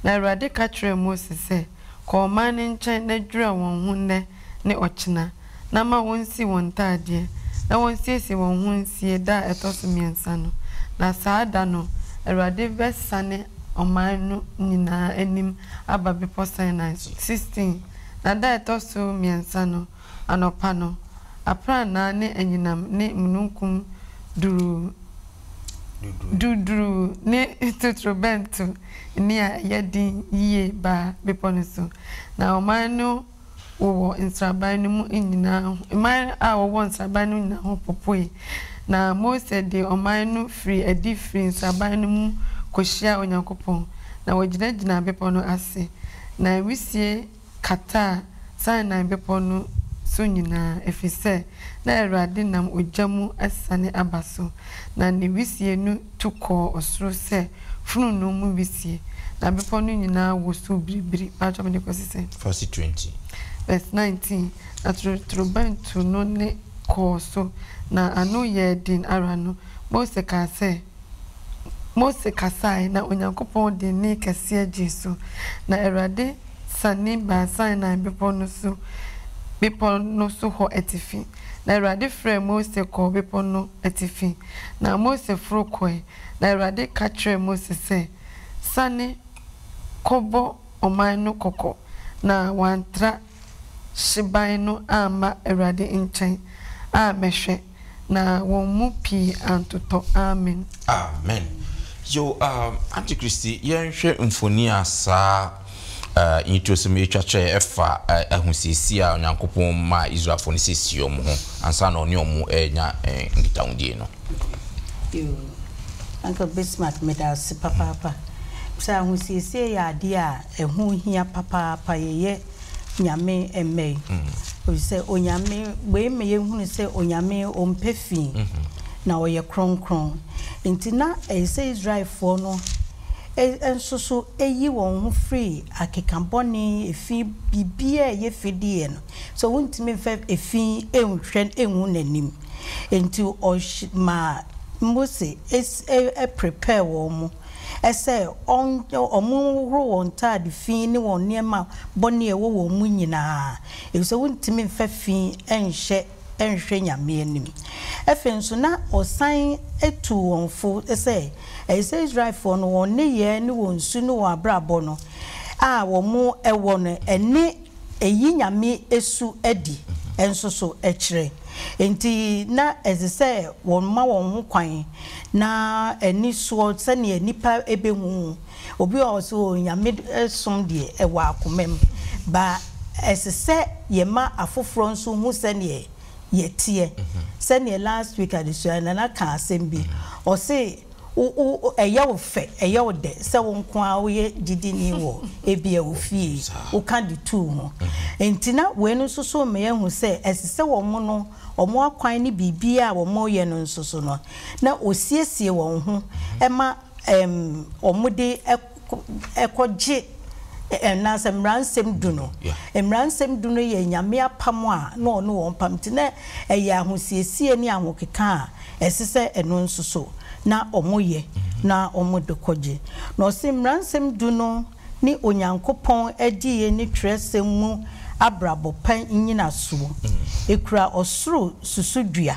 Na Awurade ka kyerɛɛ Mose sɛ, Kɔ ɔman no nkyɛn na dwira wɔn ho nnɛ ne ɔkyena, na ma wɔnsi wɔn ntaadeɛ, na wɔnsiesie wɔn ho nsie da a ɛtɔ so mmiɛnsa no, na saa da no Awurade bɛsane ɔman no nyinaa anim aba Bepɔ Sinai so. 16 na da a ɛtɔ so mmiɛnsa no anɔpa no, aprannaa ne anyinam ne mununkum duruu duruduru ne totorobɛnto nne a ɛyɛ den yiye baa bepɔ no so, na ɔman no wowɔ nsraban no mu nyinaa ho, mman a wɔwɔ nsraban no nyinaa ho popoe. Na Mose de ɔman no firii adi firii nsraban no mu kɔhyiaa Onyankopɔn, na wɔgyinagyinaa bepɔ no ase. Na wisie kataa Sinai Bepɔ no so nyinaa, ɛfiri sɛ na Awurade nam ogya mu asiane aba so, na ne wisie no tu kɔɔ ɔsoro sɛ fononoo mu wisie, na bepɔ no nyinaa wosoo biribiri. Paatwɔ mede kɔsi sɛn? Verse 20. Verse 19, Na totorobɛnto no nne kɔɔ so, na ano yɛɛ den ara no, Mose kaa sɛ, Mose kasae, na Onyankopɔn de nne kɛseɛ gyee so. Na Awurade siane baa Sinai bepɔ no so bepɔ no so hɔ atifi. Na Awurade frɛɛ Mose kɔɔ bepɔ no atifi, na Mose foro kɔe. Na Awurade ka kyerɛɛ Mose sɛ, Siane kɔbɔ ɔman no kɔkɔ, na wɔantra hyeban no amma Awurade nkyɛn ammɛhwɛ, na wɔn mu pii antotɔ. Amen. Amen. Yo, um, Auntie Christy, yɛnhwɛ mfoni a saa uh, nyitorosɛm yi twa kyerɛ ɛfa uh, ahosiesie a Onyankopɔn maa Israelfoɔ no siesie wɔn ho ansa na ɔne wɔn renya uh, nkitahodie no. Yo, Uncle Bismarck, meda ase papaapa. Sɛ ahosiesie yɛ adeɛ a ɛho hia papaapa, yɛyɛ Nyame mma yi. Efisɛ Onyame, wei ma yɛhunu sɛ Onyame ɔmpɛ fi, na ɔyɛ kronkron. Nti na ɛyɛ sɛ Israelfoɔ no nso so yi wɔn ho firi akeka bɔne, efi, biribiara a ɛyɛ fi deɛ no, sɛ wontumi mfa efi nhwɛ nhu n'anim. Nti ɔmaa Mose prepare wɔn sɛ wɔnhohoro wɔn ntade fi ne wɔn nneɛma bɔne a ɛwɔ wɔn mu nyinaa, efisɛ wontumi mfa fi nhyɛ nhwɛ Nyame anim. Afei nso, na ɔsan tu wɔn fo sɛ, ɛsɛ sɛ Israelfoɔ no, wɔn nneyɛɛ ne wɔn su ne wɔn abrabɔ no a wɔwɔ no, ɛne eyi Nyame su adi nso so kyerɛ. Enti na ɛsɛ sɛ wɔma wɔn ho kwan na ani soɔ sɛdeɛ nnipa bɛhu. Obi wɔ hɔ ɔse oh Nyame som deɛ ɛwɔ akoma mu. But ɛsɛ sɛ yɛma afoforɔ nso hu sɛdeɛ yɛteɛ. Sɛdeɛ last week adesua no Nana kaa asɛm bi, ɔse Wo wo ɛyɛ wo fɛ, ɛyɛ wo dɛ sɛ wo nko ara woyɛ gyidini wɔ ebia wo fie, woka de tu ho. Enti na wei no nso so ma yɛahu sɛ ɛsɛ sɛ wɔn no, wɔn akwan ne biribiara a wɔyɛ no nso so no, na wɔsiesie wɔn ho ma ɛɛm wɔde kɔgye anaasɛ Mmaransɛm Du no. Mmaransɛm Du no yɛ Nyame apam a na ɔne wɔn pam nti na ɛyɛ ahosiesie ne ahokeka a ɛsɛ sɛ ɛno nso so na wɔyɛ na wɔde kɔgye. Na ɔse Mmaransɛm Du no ne Onyankopɔn adiyie ne twerɛsɛm mu abrabɔ pa nnyinasoɔ. Ɛkura ɔsoro susudua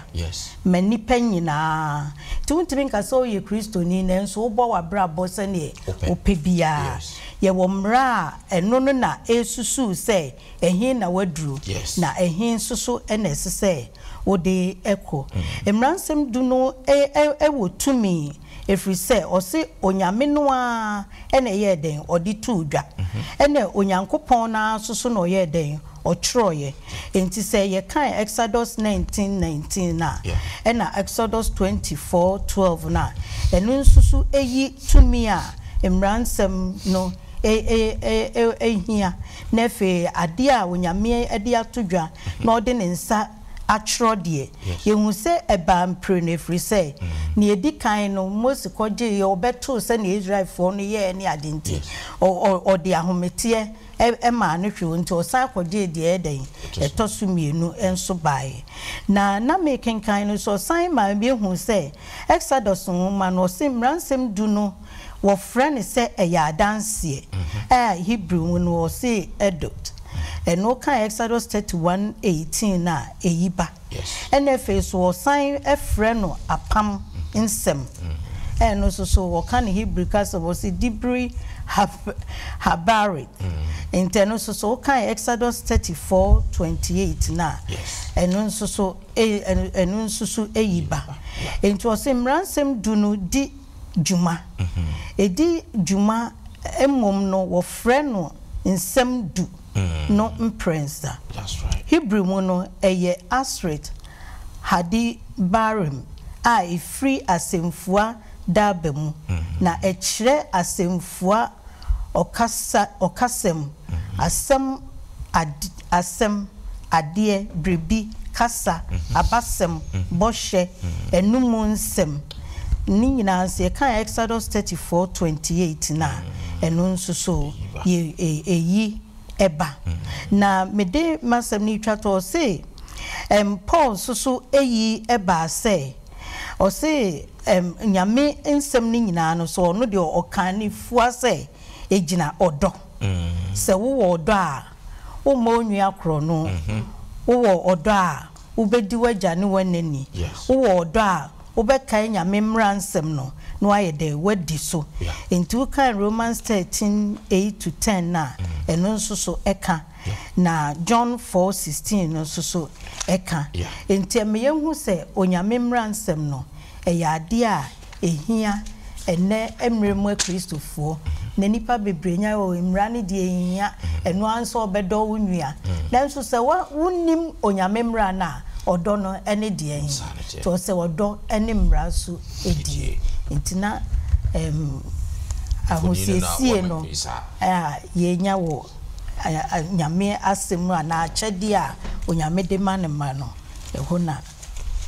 ma nnipa nyinaa. Nti wontumi nka sɛ woyɛ Kristoni nanso wobɔ w'abrabɔ sɛdeɛ wopɛ biara. Yɛwɔ mmara a ɛno no na ɛresusu sɛ ɛhe na woaduru na ɛhe nso so na ɛsɛ sɛ wode kɔ. Mmaransɛm Du no wɔ tumi ɛfiri sɛ ɔse Onyame no ara na ɛyɛɛ dɛn? Ɔde too dwa. Ɛna Onyankopɔn no ara nso so na ɔyɛɛ dɛn? Ɔtwerɛeɛ. Enti sɛ yɛkan Exodus 19:19 no a, ɛna Exodus 24:12 no a, ɛno nso so yi tumi a mmaransɛm no hia, na afei adeɛ a Onyame de ato dwa na ɔde ne nsa atwerɛ deɛ, yɛhu sɛ ɛbaa mprenu, ɛfiri sɛ, nea ɛdi kan no, Mose kɔgyeeɛ, ɔbɛtoo sɛdeɛ Israelfoɔ no yɛeɛ ne ade nti, ɔde ahometeɛ maa no hwee, nti ɔsan kɔgyee deɛ ɛyɛ dɛn? Ɛtɔ so mmienu nso baeɛ. Na na merekenkan no nso, ɔsan maa mehuu sɛ Exodus nwoma no, ɔse Mmaransɛm Du no, wɔfrɛ no sɛ ɛyɛ adanseɛ, a Hebrew mu no wɔse edot. Ɛno wokan Exodus 31:18 no a, ɛyi ba. Ɛna afei nso wɔsan frɛ no apam nsɛm. Ɛno nso so wɔka no Hebrew kasa mu wɔse dibri habarit. Nti ɛno nso so wokan Exodus 34:28 no a, ɛno nso so ɛno nso so ɛyi ba. Nti wɔse mmaransɛm du no di dwuma. Ɛdi dwuma mmom no wɔfrɛ no nsɛm du no mprɛnsa. Hebri mu no, ɛyɛ Aseret Hadibarim a ɛfiri asɛmfua daba mu, na ɛkyerɛ asɛmfua ɔkasa, ɔkasa mu, asɛm, ad, asɛm, adeɛ, biribi, kasa, abasɛm, bɔhyɛ, anomu nsɛm. Ne nyinaa nso yɛkan Exodus 34:28 no a, ɛno nso so yɛ ɛyi ba. Na mede m'asɛm no retwa to, ɔse, ɛm, Paul nso so ɛyi baa sɛ, ɔse, ɛm, Nyame nsɛm no nyinaa no so ɔno deɛ ɔkaa no fua sɛ ɛgyina ɔdɔ. Sɛ wowɔ ɔdɔ a, wommɔ wo nua korɔno. Wowɔ ɔdɔ a, wobɛdi w'agya ne w'ɛna ni. Wowɔ ɔdɔ a, wobɛkae Nyame mmra nsɛm no na woayɛ dɛn? Woadi so. Enti wokan Romans 13, 8 to 10 no a, ɛno nso so ɛka. Na John 4, 16 no nso so ɛka. Enti ɛma yɛhu sɛ Onyame mmra nsɛm no, ɛyɛ adeɛ a ɛhia ɛnnɛ mmerɛ mu Akristofoɔ. Na nnipa bebree nya oh mmara no deɛ ɛnhia, ɛno ara ne sɛ wobɛdɔ wo nua. Nanso sɛ wonnim Onyame mmara no a, ɔdɔ no ne deɛn? Nti ɔsɛ ɔdɔ ne mmara so die. Nti na ɛm ahosiesie no a yɛnya wɔ Nyame asɛm mu anaa akyɛdeɛ a Onyame de ma ne mma no, ɛhɔ na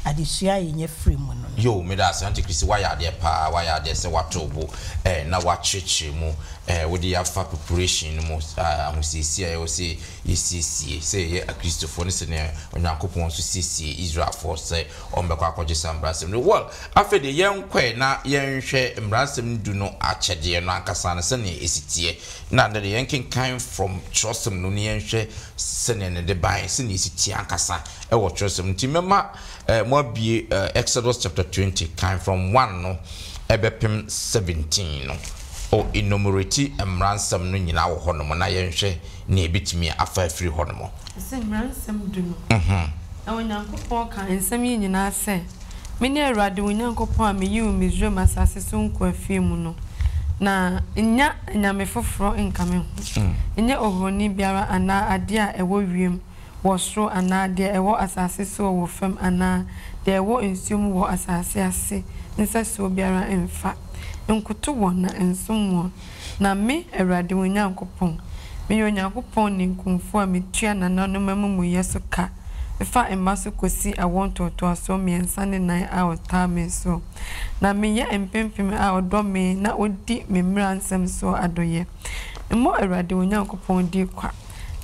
adesua a yɛnya firi mu no no. Yoo meda ase Auntie Christy wayɛ adeɛ paa wayɛ adeɛ sɛ wato wo bo eh, na wakyerɛkyerɛ mu eh, wode afa preparation no mu ah, ahosiesie a ɛwɔ sɛ yɛsiesie sɛ yɛyɛ Akristofoɔ ne sɛdeɛ Onyankopɔn nso siesie Israelfoɔ sɛ wɔbɛkɔ akɔgye saa mmaransɛm no. Well, afei deɛ yɛnkɔɛ na yɛnhwɛ mmaransɛm du no akyɛdeɛ no ankasa no sɛdeɛ ɛsi teɛ. Na ɛnnɛ deɛ yɛnkenkan from twerɛsɛm no na yɛnhwɛ sɛdeɛ ne de baeɛ, sɛdeɛ ɛsi teɛ ankasa wɔ twerɛsɛm no. Nti mɛma eh, moabue eh, Exodus chapter 20, kan from 1 no ɛbɛpem 17 no. O enumerate mmaransɛm no nyinaa wɔ hɔnom na yɛnhwɛ nea ebetumi afa afiri hɔnom. Ɛsɛ Mmara Nsɛm Du no. Na Onyankopɔn kaa nsɛm yi nyinaa sɛ, Mene Awurade wo Nyankopɔn a meyii wo Misraim asase so nkoafie mu no. Na nnya anyame foforɔ nka me ho. Nyɛ ohoni biara anaa adeɛ a ɛwɔ wiem wɔ soro anaa deɛ ɛwɔ asase soɔ wɔ fam anaa deɛ ɛwɔ nsuo mu wɔ asase ase nsɛsoɔ biara mfa. Nkoto wɔn na nsom wɔn. Na me, Awurade wo Nyankopɔn, meyɛ Onyankopɔn ninkunfoɔ a metua nananom amumuyɛ so ka fa mma so kɔsi awoɔ ntoatoasoɔ mmiɛnsa ne nan a wɔtaa me soɔ. Na meyɛ mpempem a wɔdɔ me na wɔdi me mmara nsɛm soɔ adɔeɛ. Mmɔ Awurade wo Nyankopɔn din kwa,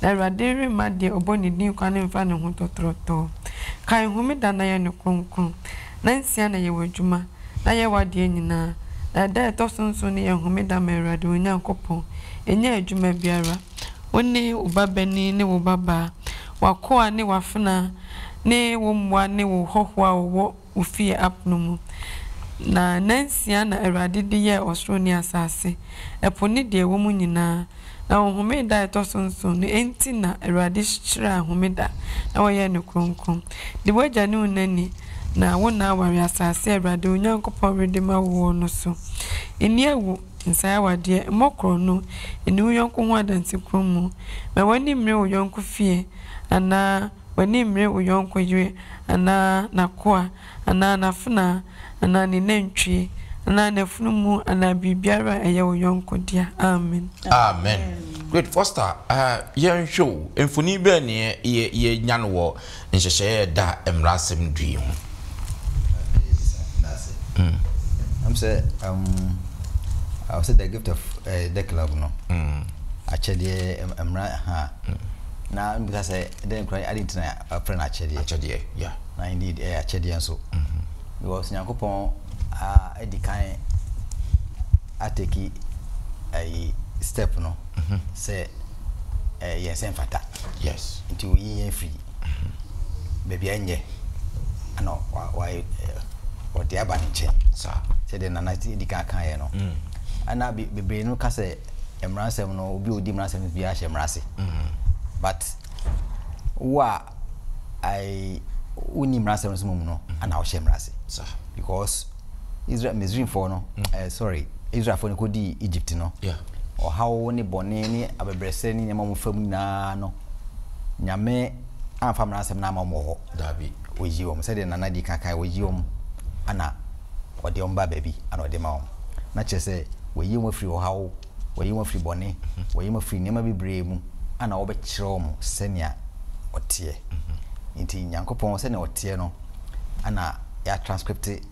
na Awurade remma deɛ ɔbɔ ne din kwa no mfa ne ho tɔtorɔtɔɔ. Kae homeda na yɛ no kronkron. Nnansia na yɛ w'adwuma, na yɛ w'adeɛ nyinaa, na ɛda a ɛtɔ so nson no yɛ homeda ma Awurade wo Nyankopɔn. Nyɛ adwuma biara, wo ne wo babanin ne wo babaa, w'akoa ne w'afenaa, ne wo mmoa ne wo hɔhoɔ a ɔwɔ wo fie apono mu. Na nnansia na Awurade de yɛɛ ɔsoro ne asase, ɛpo ne deɛ ɛwɔ mu nyinaa, na ɔhomee da a ɛtɔ so nson no, enti na Awurade hyiraa homeda na ɔyɛɛ no kronkron. Di w'agya ne wo na ni, na wo nna aware asase a Awurade wo Nyankopɔn rede ma woɔ no so. Nni awu, nsae awadeɛ, mmɔ korɔno, nni wo yɔnko ho adansekurumu, mma w'ani mmere wo yɔnko fie anaa W'ani mmere wo yɔnko yere anaa n'akoa anaa n'afenaa anaa ne nantwie anaa n'afunumu anaa biribiara a ɛyɛ wo yɔnko dea. Amen. Amen. Great Foster, eh, yɛnhwɛ o, mfoni bɛn ne yɛ yɛnya no wɔ nhyehyɛeɛ a ɛda mmara asɛm du yi ho? I'm say um I say the gift of uh, the club no. Mm. Akyɛdeɛ mmara ha. Na mbisa sɛ Dɛn koraa adɛn nti na wɔfrɛ no akyɛdeɛ? Akyɛdeɛ, yeah. Na indeed ɛyɛ akyɛdeɛ nso. Because Nyankopɔn adi kan ateki ayi step no sɛ yɛn sɛ mfata. Yes. Nti oyi yɛn firi baabi a ɛnyɛ ɛna wayɛ ɔde aba ne nkyɛn. Saa. Sɛdeɛ Nana di kan kaeɛ no. Ɛna bebree no ka sɛ mmaransɛm no obi a odi mmaransɛm no biara hyɛ mmara ase but wo a ai wonni mmaransɛm no so mmom no ana wohyɛ mmara ase because Israel Misraimfoɔ no mm. eh, sorry Israelfoɔ no kɔdii Egypt no ɔhaw ne bɔne ne abɛbrɛsɛ ne nneɛma wɔn fam nyinaa no nyame amfa mmaransɛm no ama wɔn wɔ hɔ Dabi. Oyi wɔn sɛdeɛ nana di kan kan oyi wɔn ana ɔde wɔn ba baabi ana ɔde ma wɔn na kyerɛ sɛ Wayi wɔn afiri ɔhaw, wayi wɔn afiri bɔne, wayi wɔn afiri nneɛma bebree mu, ana ɔbɛkyerɛ wɔn sɛnea ɔteɛ. Nti Nyankopɔn sɛnea ɔteɛ no, ana yɛatranscripte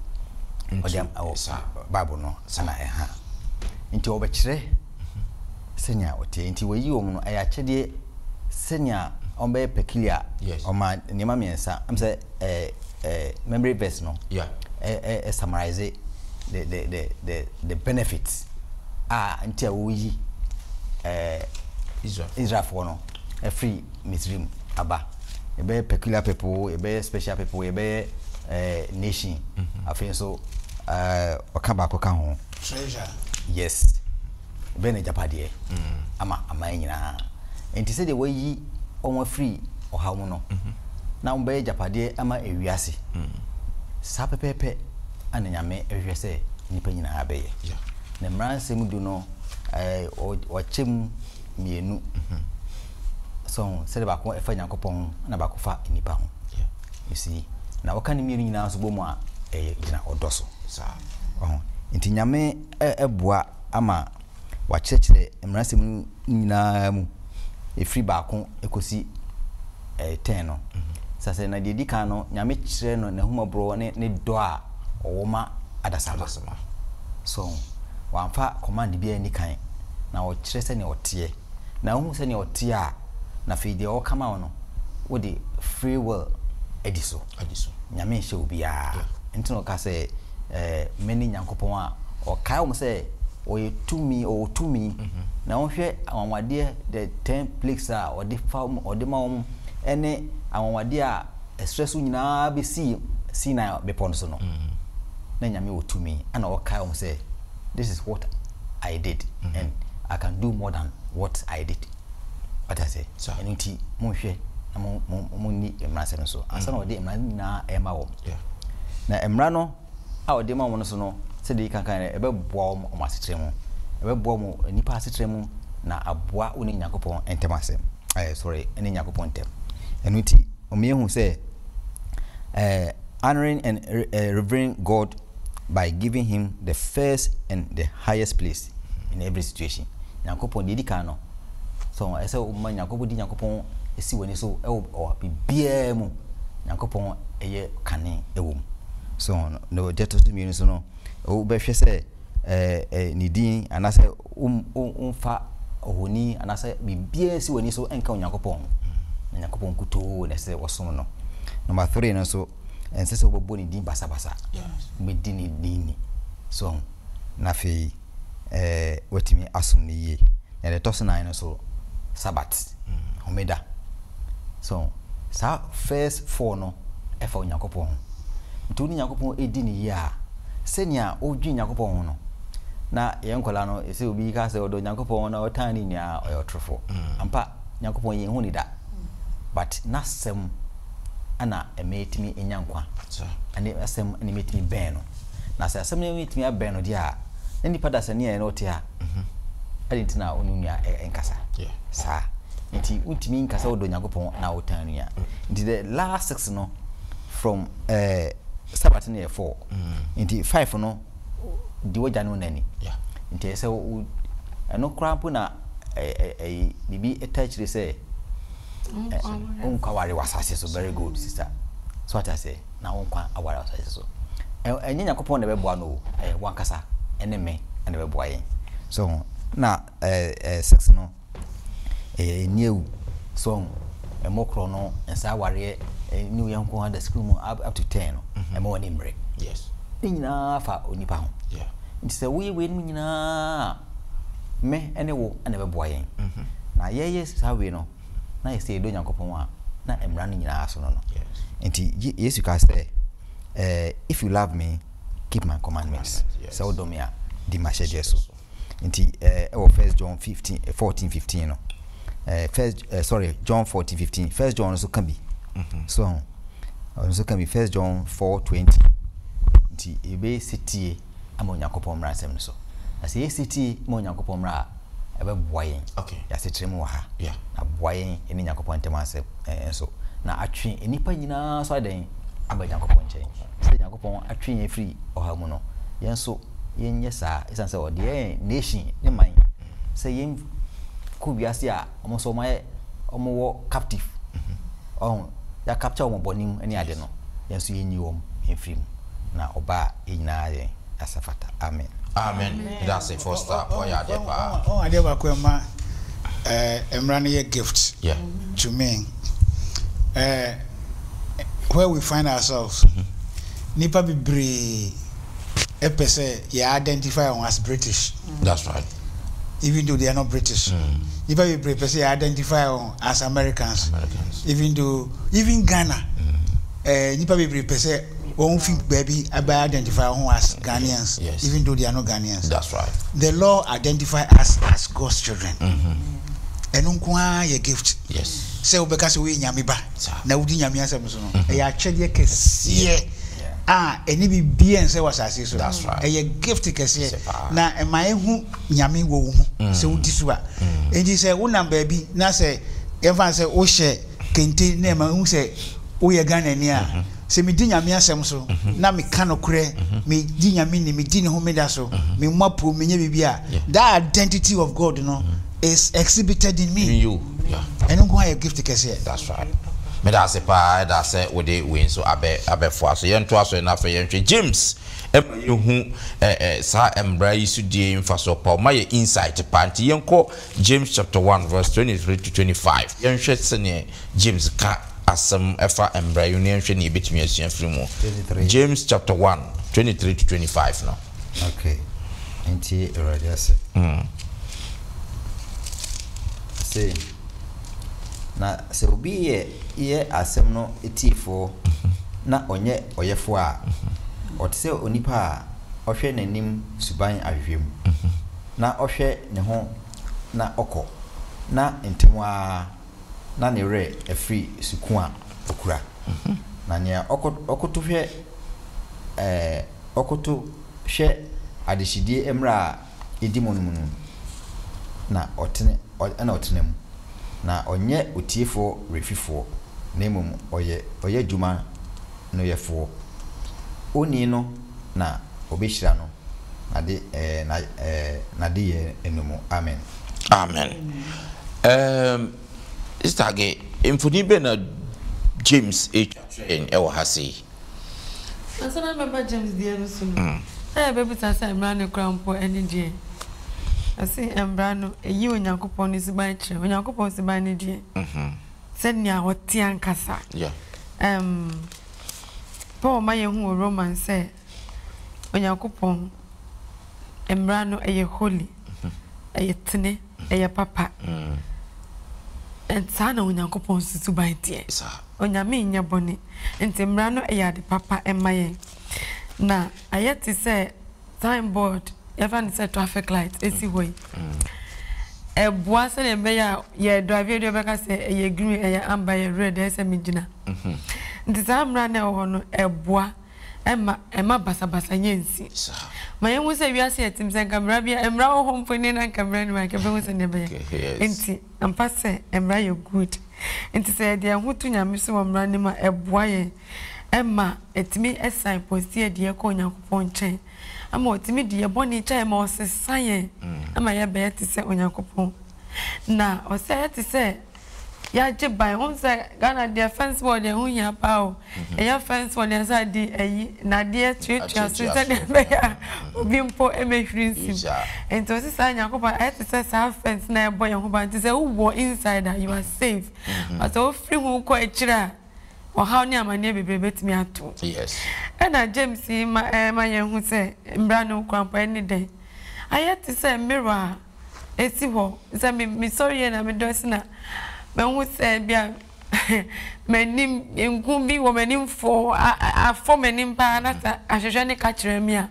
ɔde wɔ Bible no, ana ɛha. Nti ɔbɛkyerɛ sɛnea ɔteɛ. Nti wayi wɔn no, ɛyɛ akyɛdeɛ sɛnea wɔbɛyɛ peculiar. Ɔma nneɛma mmiɛnsa, ɛm sɛ eh, eh, memory verse no yeah. eh, eh, eh, summarize the, the, the, the, the benefits a nti a wɔyi eh, Israelfoɔ no afiri Misrim aba. Yɛbɛyɛ peculiar people, yɛbɛyɛ special people, yɛbɛyɛ eh, nation. Mm -hmm. Afei nso eh, ɔka baako ka ho. Treasure. Yes. Ɔbɛyɛ n'agyapadeɛ ama aman nyinaa. Enti sɛdeɛ wayi wɔn afiri ɔhaw mu no, na wɔbɛyɛ agyapadeɛ ama ewiase. Saa pɛpɛɛpɛ na Nyame hwehwɛ sɛ nnipa nyinaa bɛyɛ. Ne mmaransɛm du no, wɔakyɛ mu mmienu. So sɛdeɛ baako ɛfa Nyankopɔn ho na baako fa nnipa ho. You see? Na wɔka ne mmienu nyinaa nso bɔ mu a, ɛyɛ gyina ɔdɔ so. Nti Nyame boa ama wɔakyerɛkyerɛ mmaransɛm no nyinaa mu, ɛfiri baako kɔsi ten no. Sɛ sɛ na deɛ ɛdi kan no, Nyame kyerɛ no n'ahummɔborɔ ne ne dɔ a ɔwɔ ma adasamma. So wamfa command biara anni kan, na ɔkyerɛ sɛnea ɔteɛ. Na wohu sɛnea ɔteɛ a, na afei deɛ ɔka ma wo no, wode free will adi so. Nyame nhyɛ obiara. Nti na ɔka sɛ, eh, mene Nyankopɔn a ɔkae wɔn sɛ ɔyɛ tumi, ɔwɔ tumi. Na wɔhwɛ anwanwadeɛ, the ten plagues a ɔde fa ɔde ma wɔn, ɛne anwanwadeɛ a ɛserɛ so nyinaa bɛsii Sinai bepɔ no so no. Na Nyame wɔ tumi, ɛna ɔkae wɔn sɛ, this is what I did, and I can do more than what I did. Wate ase? Ɛno nti, monhwɛ na mo mo monni mmara nsɛm no so. Ansa na ɔde mmara no nyinaa ɛrema wɔn. Na mmara no a ɔde ma wɔn no so no, sɛdeɛ yɛka kan no, ɛbɛboa wɔn wɔn asetra mu. Ɛbɛboa wɔn nnipa asetra mu na aboa wo ne Nyankopɔn ntam asɛm. Ɛɛ sorry, ne Nyankopɔn ntam. Ɛno nti, wɔn yɛhu sɛ ɛɛ honoring and revering God by giving him the first and the highest place in every situation. Nyankopɔn deɛ edi kan no, so ɛsɛ woma Nyankopɔn di Nyankopɔn si w'ani so ɛwɔ biribiara mu. Nyankopɔn ɛyɛ kane ɛwɔ mu. So ho no, na deɛ ɛtɔ so mmienu nso no, wobɛhwɛ sɛ ɛɛ ne din anaasɛ womfa ohoni anaasɛ biribiara nsi w'ani so nka Onyankopɔn ho. Na Nyankopɔn nkutoo na ɛsɛ sɛ wɔsom no. Number three no nso, ɛnsɛ sɛ wobɛbɔ ne din basabasa. Wobɛdi ne din ni. So ho. Na afei ɛɛ watumi asom no yie. Na deɛ ɛtɔ so nan no nso, Sabbath, homeda. So saa first four no ɛfa Onyankopɔn ho. Nti wo ne Nyankopɔn di no yie a, sɛnea wodwen Nyankopɔn ho no, na yɛn nkwadaa no, sɛ obi ka sɛ ɔdɔ Nyankopɔn na ɔtan ne nua a, ɔyɛ ɔtorofo. Ampa, Nyankopɔn yɛnhu no da. But n'asɛm na ɛma yɛtumi nya nkwa. Ɛne asɛm na ɛma yɛtumi bɛn no. Na sɛ asɛm no yɛtumi abɛn no deɛ a, na nipa dasani a yɛne ɔte a, adɛn nti na wo ne wo nua nkasa saa? Nti wontumi nkasa wodɔ Nyankopɔn na wotan nua. Nti the last six no, from eh, Sabbath no yɛ four. Nti five no, di w'agya ne wo na ni. Nti ɛyɛ sɛ wo, ɛno koraa mpo na ɛyi biribi ɛta akyire sɛ wonkɔ aware wɔ asase so. Very good sister. So ate aseɛ, na wonkɔ aware wɔ asase so. Ɛnyɛ Nyankopɔn na ɛbɛboa no o, ɛyɛ wankasa ɛne me ɛna ɛbɛboa yɛn. So na ɛɛ six no. Ɛyɛ ani awu. So wahu? Ɛmmɔ korɔ no, nsa awareɛ, ne wo yɔnko ada sukuu mu up to ten no, mhm. ɛma w'ani mmere. Yes. Ne nyinaa fa onipa ho. Yeah. Nti sɛ woyɛ weinom nyinaa me ne wo na ɛbɛboa yɛn. Mhm. Na yɛyɛ saa wei no, na yɛsɛ yɛdɔ Nyankopɔn a, na mmara no nyinaa so no no. Nti Yesu kaa sɛ, eh, if you love me, keep my commandments. Sɛ wodɔ me a, di m'ahyɛdeɛ so. Nti eh, ɛwɔ First John 15, 14, 15 no. Eh, first, eh, sorry, John 14, 15. First John nso ka bi. Mm-hmm. So, ɔno nso ka bi. First John 4, 20. Nti, ebe setie ama Onyankopɔn mmara nsɛm no so. Na sɛ yɛ setie ma Onyankopɔn mmara a, ɛbɛboa yɛn. Okay. Yɛasekyerɛ mu wɔ ha. Yeah. Na boa yɛn ne Nyankopɔn ntam asɛm eh, nso. Na atwe nnipa nyinaa so adɛn aba Nyankopɔn nkyɛn. Sɛ Nyankopɔn atwe yɛn firi ɔhaw mu no, yɛn nso yɛnyɛ saa ɛsiane sɛ ɔde yɛn nation ne man sɛ yɛn kɔ wiase a wɔn nso wɔn ayɛ wɔn wɔ captive ɔho yɛ capture wɔn bɔne mu ne ade no yɛn nso yɛnyi wɔn mfiri mu na ɔba a yɛn nyinaa yɛn asa fata amen. Amen meda ase Foster wayɛ adeɛ paa. Ɔn adeɛ baako ɛma ɛɛ mmra no yɛ gift yeah. to me ɛɛ where we find ourselves nipa bebree. pɛ sɛ yɛ identify wɔn as British. That's right. Even though they are not British. Mm. Nipa bebree pɛ sɛ yɛ identify wɔn as Americans. Americans. Even though even Ghana. Mm. Eh, nipa bebree pɛ sɛ wɔn fi baabi abɛ identify wɔn as Ghanaians. Yes. Even though they are not Ghanaians. That's right. The law identify us as God's children. Ɛno nko ara yɛ gift. Yes. Sɛ wobɛka sɛ woyɛ Nyame ba na wodi Nyame asɛm so no, ɛyɛ akyɛdeɛ kɛseɛ a ɛne biribiara nsɛ wɔ asase so. Ɛyɛ gift kɛseɛ na ɛma ehu Nyame wɔ wo mu sɛ wodi so a. Enti sɛ wonam baabi na sɛ yɛmfa no sɛ wohyɛ kente na ɛma ehu sɛ woyɛ Ghanani a, sɛ medi Nyame asɛm so na meka nokorɛ, medi Nyame ni, medi ne homeda so, memmɔ apuo, menyɛ biribi a, that identity of God no is exhibited in me. In you, yeah. Ɛno nko ara yɛ gift kɛseɛ. That's right. Meda ase paa ɛda sɛ wode wei nso abɛ abɛfoa so. Yɛntoa so na afei yɛnhwɛ James ɛma yɛhu ɛ ɛ saa mmara yi so die mfasoɔ pa. Ɔma yɛ insight paa. Nti yɛnkɔ James chapter 1 verse 23 to 25. Yɛnhwɛ sɛdeɛ James ka asɛm ɛfa mmara yi ho na yɛnhwɛ nea yɛbɛtumi asua afiri mu. 23. James chapter 1 23 to 25 no. Okay. Nti Awurade ase. Ɔse, na sɛ obi yɛ yɛ asɛm no tiefoɔ na ɔnyɛ ɔyɛfoɔ a, ɔte sɛ onipa a ɔhwɛ n'anim suban ahwehwɛ mu, na ɔhwɛ ne ho na ɔkɔ, na ntɛm ara na ne werɛ afiri su ko a ɔkura. Na nea ɔkoto hwɛ ɛɛ ɔkoto hwɛ adehyedie mmara a ɛdi mu no mu no na ɔtene na ɔtena mu, na ɔnyɛ otiefoɔ werɛfifoɔ, na mmom ɔyɛ ɔyɛ adwuma no yɛfoɔ. Onii no na ɔbɛhyira no n'ade ɛɛ na ɛɛ n'adeyɛ no mu. Amen. Amen. Um, Sister Age, mfoni bɛn na James retwa kyerɛ yɛn wɔ ha sei? Ansa na mɛba James deɛ no so no, na yɛbɛbisa sɛ mmara no kora mpo ne deɛn? Ɔse mmara no, ɛyi Onyankopɔn ne suban kyerɛ. Onyankopɔn suban ne deɛn? Sɛnea ɔte ankasa. Um, Paul ma yɛhu wɔ Romans sɛ Onyankopɔn mmara no ɛyɛ holy, ɛyɛ tene, ɛyɛ papa. And saa na Onyankopɔn nso suban teɛ. Onyame nyɛ bɔne, nti mmara no yɛ ade papa ma yɛn. Na ayɛ te sɛ sign board, yɛfa no sɛ traffic light esi hɔ yi. Ɛboa sɛdeɛ ɛbɛyɛ a yɛ drive yɛ deɛ ɔbɛka sɛ ɛyɛ green, ɛyɛ amber, ɛyɛ red, ɛyɛ sɛ megyina. Nti saa mmara no a ɛwɔ hɔ no ɛboa ɛma ɛma basabasa nyɛ nsi. Ma yɛhu sɛ wiase yɛ tem sɛ nka mmara bi mmara wɔ hɔ mpo ne na nka mmara nni hɔ a nka yɛbɛhu sɛdeɛ ɛbɛyɛ. Nti ampa sɛ mmara yɛ good. Nti sɛ yɛde yɛn ho to Nyame so wɔ mmara no mu a ɛboa yɛn ɛma ɛtumi san pɔsi de yɛn kɔ Onyankopɔn nkyɛn. Ɛma ɔtumi de yɛn bɔne kyɛ yɛn ma ɔsesa yɛn ma yɛbɛyɛ te sɛ Onyankopɔn. Na ɔsɛ yɛ te sɛ yɛagye ban. Wohu sɛ Ghana deɛ fence wall deɛ ɛho hia paa o. Ɛyɛ fence wall deɛ sɛ ade ayi nnadeɛ tuatua so sɛdeɛ ɛbɛyɛ a obi mpo mmɛhwiri nsim. Nti ɔse saa Nyankopɔn ayɛ te sɛ saa fence na ɛbɔ yɛn ho ban. Nti sɛ wowɔ inside a you are safe. But sɛ wofiri ho kɔ akyire a ɔhaw ne amanneɛ bebree bɛtumi ato wo. Ɛna James yi ma ɛma yɛhu sɛ mmara no kora mpo ɛne dɛn? Ayɛ te sɛ mirror a ɛsi hɔ sɛ me mesɔre yɛ na medrɛse na mahu sɛ bi a m'anim nku bi wɔ m'anim fo afɔ m'anim paa na sɛ ahwehwɛ ne ka kyerɛ me a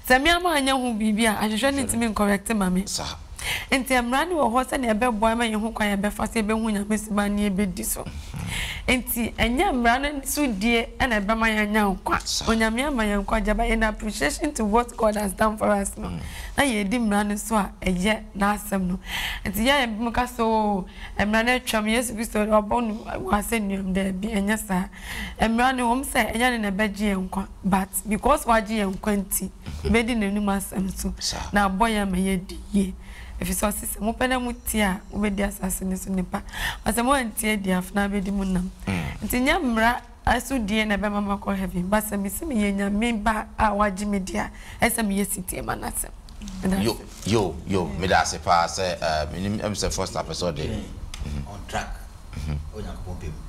sɛ me ama anyɛ ho biribi a ahwehwɛ ne ntumi nkɔrɛkte ma me. Nti mmara no wɔ hɔ sɛnea ɛbɛboa ma yɛhu kwan a yɛbɛfa so yɛbɛhu Nyame suban na yɛbɛdi so. Nti ɛnyɛ mmara no so die na ɛbɛma yɛanya nkwa. Onyame ama yɛn nkwagye but in appreciation to what God has done for us no, na yɛredi mmara no so a ɛyɛ n'asɛm no. Nti yɛ a ebinom ka sɛ oo mmara no atwam, Yesu Kristo wabɔ no wɔ asɛnnuam, daabi ɛnyɛ saa. Mmara no ɛwom sɛ ɛnyɛ no na ɛbɛgye yɛn nkwa but because wagye yɛn nkwa nti, Yɛbɛdi n'anom asɛm so na abɔ yɛn ama yɛadi yie. Ɛfiri sɛ ɔse sɛ mopɛ na motie a, mobɛdi asase no so nnepa. Na sɛ moantie deɛ, afenaa bɛdi mo nam. Nti nyɛ mmara so die na ɛbɛma makɔ heaven, but sɛ mese meyɛ Nyame ba a wagye me di a, ɛsɛ sɛ meyɛ setie ma n'asɛm. Meda Yo, ase. yo, yo, meda ase paa sɛ eh, menim ɛm sɛ Foster pɛ sɛ ɔde. On track. wɔ Nyankopɔn pɛ mu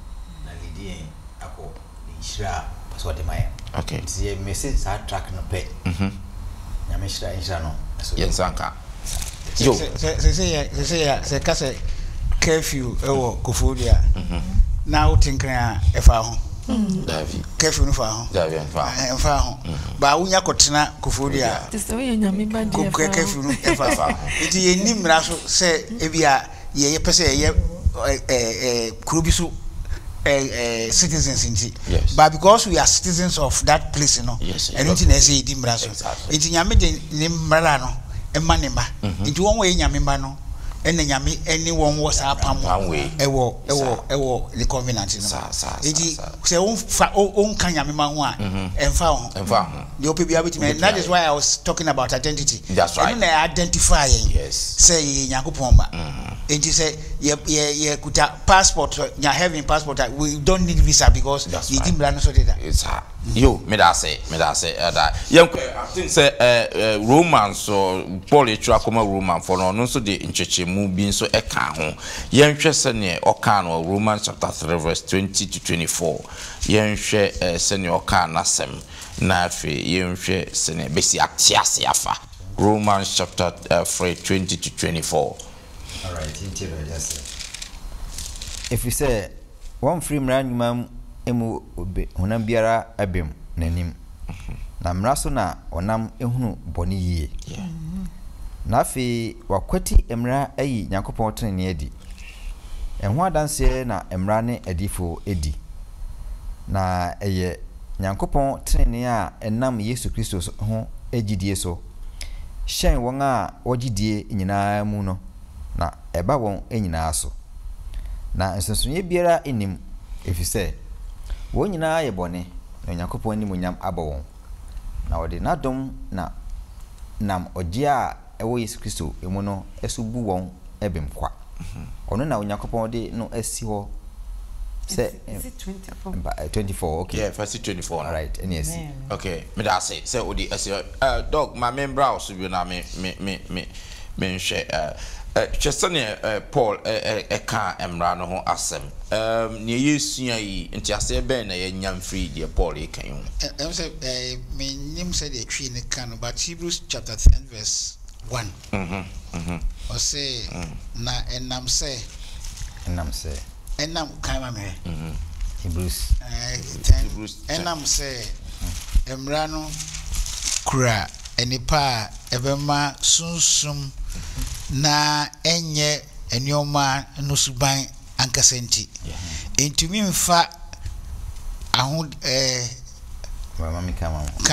na leadi yɛn akɔ ne nhyira a ɔpɛ sɛ ɔde ma yɛn. Okay. Nti sɛ yɛ mese saa track no pɛ, Nyame hyira nhyira no ɛso. Yɛn nsa nka. Yo. Sɛ sɛ yɛ sɛ yɛ sɛ ka sɛ curfew ɛwɔ Koforidua na wote nkran a ɛfa ho. Dabi. Curfew no fa ho. Dabi ɛnfa ho. Ɛnfa ho. Ba wonya kɔtena Koforidua. Te sɛ woyɛ Nyame ba deɛ ɛfa ho. Curfew no ɛfa ho. Nti yɛnni mmara so sɛ ebia yɛ yɛpɛ sɛ yɛyɛ ɛɛ kuro bi so ɛɛ citizens nti but because we are citizens of that place no ɛno nti na ɛsɛ yɛdi mmara so nti nyame de ne mmara no ɛma ne mma mhm. nti wɔn wɔyɛ nyame mma no ɛna nyame ɛne wɔn wɔ saa apam ɛwɔ ɛwɔ ɛwɔ ne covenant no nti sɛ wɔn fa wɔn ka nyame ma ho a mhm. ɛnfa ho Deɛ ɔpɛ biara bɛtumi ayɛ. That is why I was talking about identity. That's right. Ɛno na identify yɛn. Yes. Sɛ yɛyɛ Nyankopɔn mma. Enti sɛ yɛ yɛ yɛkuta passport, nya heaven passport a, we don't need visa because That's yɛdi right. mmara no so deda. Saa. Yo, meda ase, meda ase. Ɛda. Yɛnkɔ ɛ, I think sɛ ɛ ɛ Roman so, Paul retwerɛ akɔma Romanfoɔ no, ɔno nso de nkyerɛkyerɛmu bi nso ɛkaa ho. Yɛnhwɛ sɛdeɛ ɔkaa no wɔ Romans chapter 3 verse 20 to 24. Yɛnhwɛ ɛ sɛdeɛ ɔkaa n'asɛm. Na afei yɛnhwɛ sɛnea yɛbɛsi ate ase afa Romans chapter 3, 20 to 24. Alright, yɛntie Awurade asɛm. Ɛfiri sɛ wɔmfiri mmara nnwuma mu honam biara bem n'anim, na mmara so na wɔnam hunu bɔne yie. Na afei wɔakwati mmara ayi Nyankopɔn tenenee adi. Ɛho adanseɛ na mmara ne adiyifoɔ di, na ɛyɛ Nyankopɔn tenenee a ɛnam Yesu Kristo ho gyidie so hyɛn wɔn a wɔgye die nyinaa mu no, na ɛba wɔn nyinaa so. Na nsonsonoeɛ biara nni mu, ɛfiri sɛ wɔn nyinaa ayɛ bɔne, na Onyankopɔn animuonyam abɔ wɔn, na ɔde n'adom na nam ɔgyeɛ a ɛwɔ Yesu Kristo mu no so bu wɔn bem kwa. Ɔno na Onyankopɔn de no asi hɔ. Sɛ mpa 24 okay. Yeah, fa si 24 no. Alright, ɛne asi. Okay, meda ase sɛ wode asi hɔ. Eh, Doc, ma me mbra wo so bio na me me me me menhwɛ. Eh, eh, hwɛ sɛdeɛ eh, Paul eh, eh, ɛkaa mmara no ho asɛm. Eh, nea yɛresua yi, nteaseɛ bɛn na yɛanya mfiri deɛ Paul reka yi ho? Ɛm sɛ eh, mennim sɛdeɛ Twi no ka no, but Hebrews chapter 10 verse 1. Ɔse, na ɛnam sɛ. Ɛnam sɛ. Ɛnam, kan ma me hwɛ. Hebrews. 10, ɛnam sɛ mmara no kura nnepa a ɛbɛma sunsum na ɛnyɛ nneɛma no suban ankasa nti, entumi mfa aho ɛɛ. Kan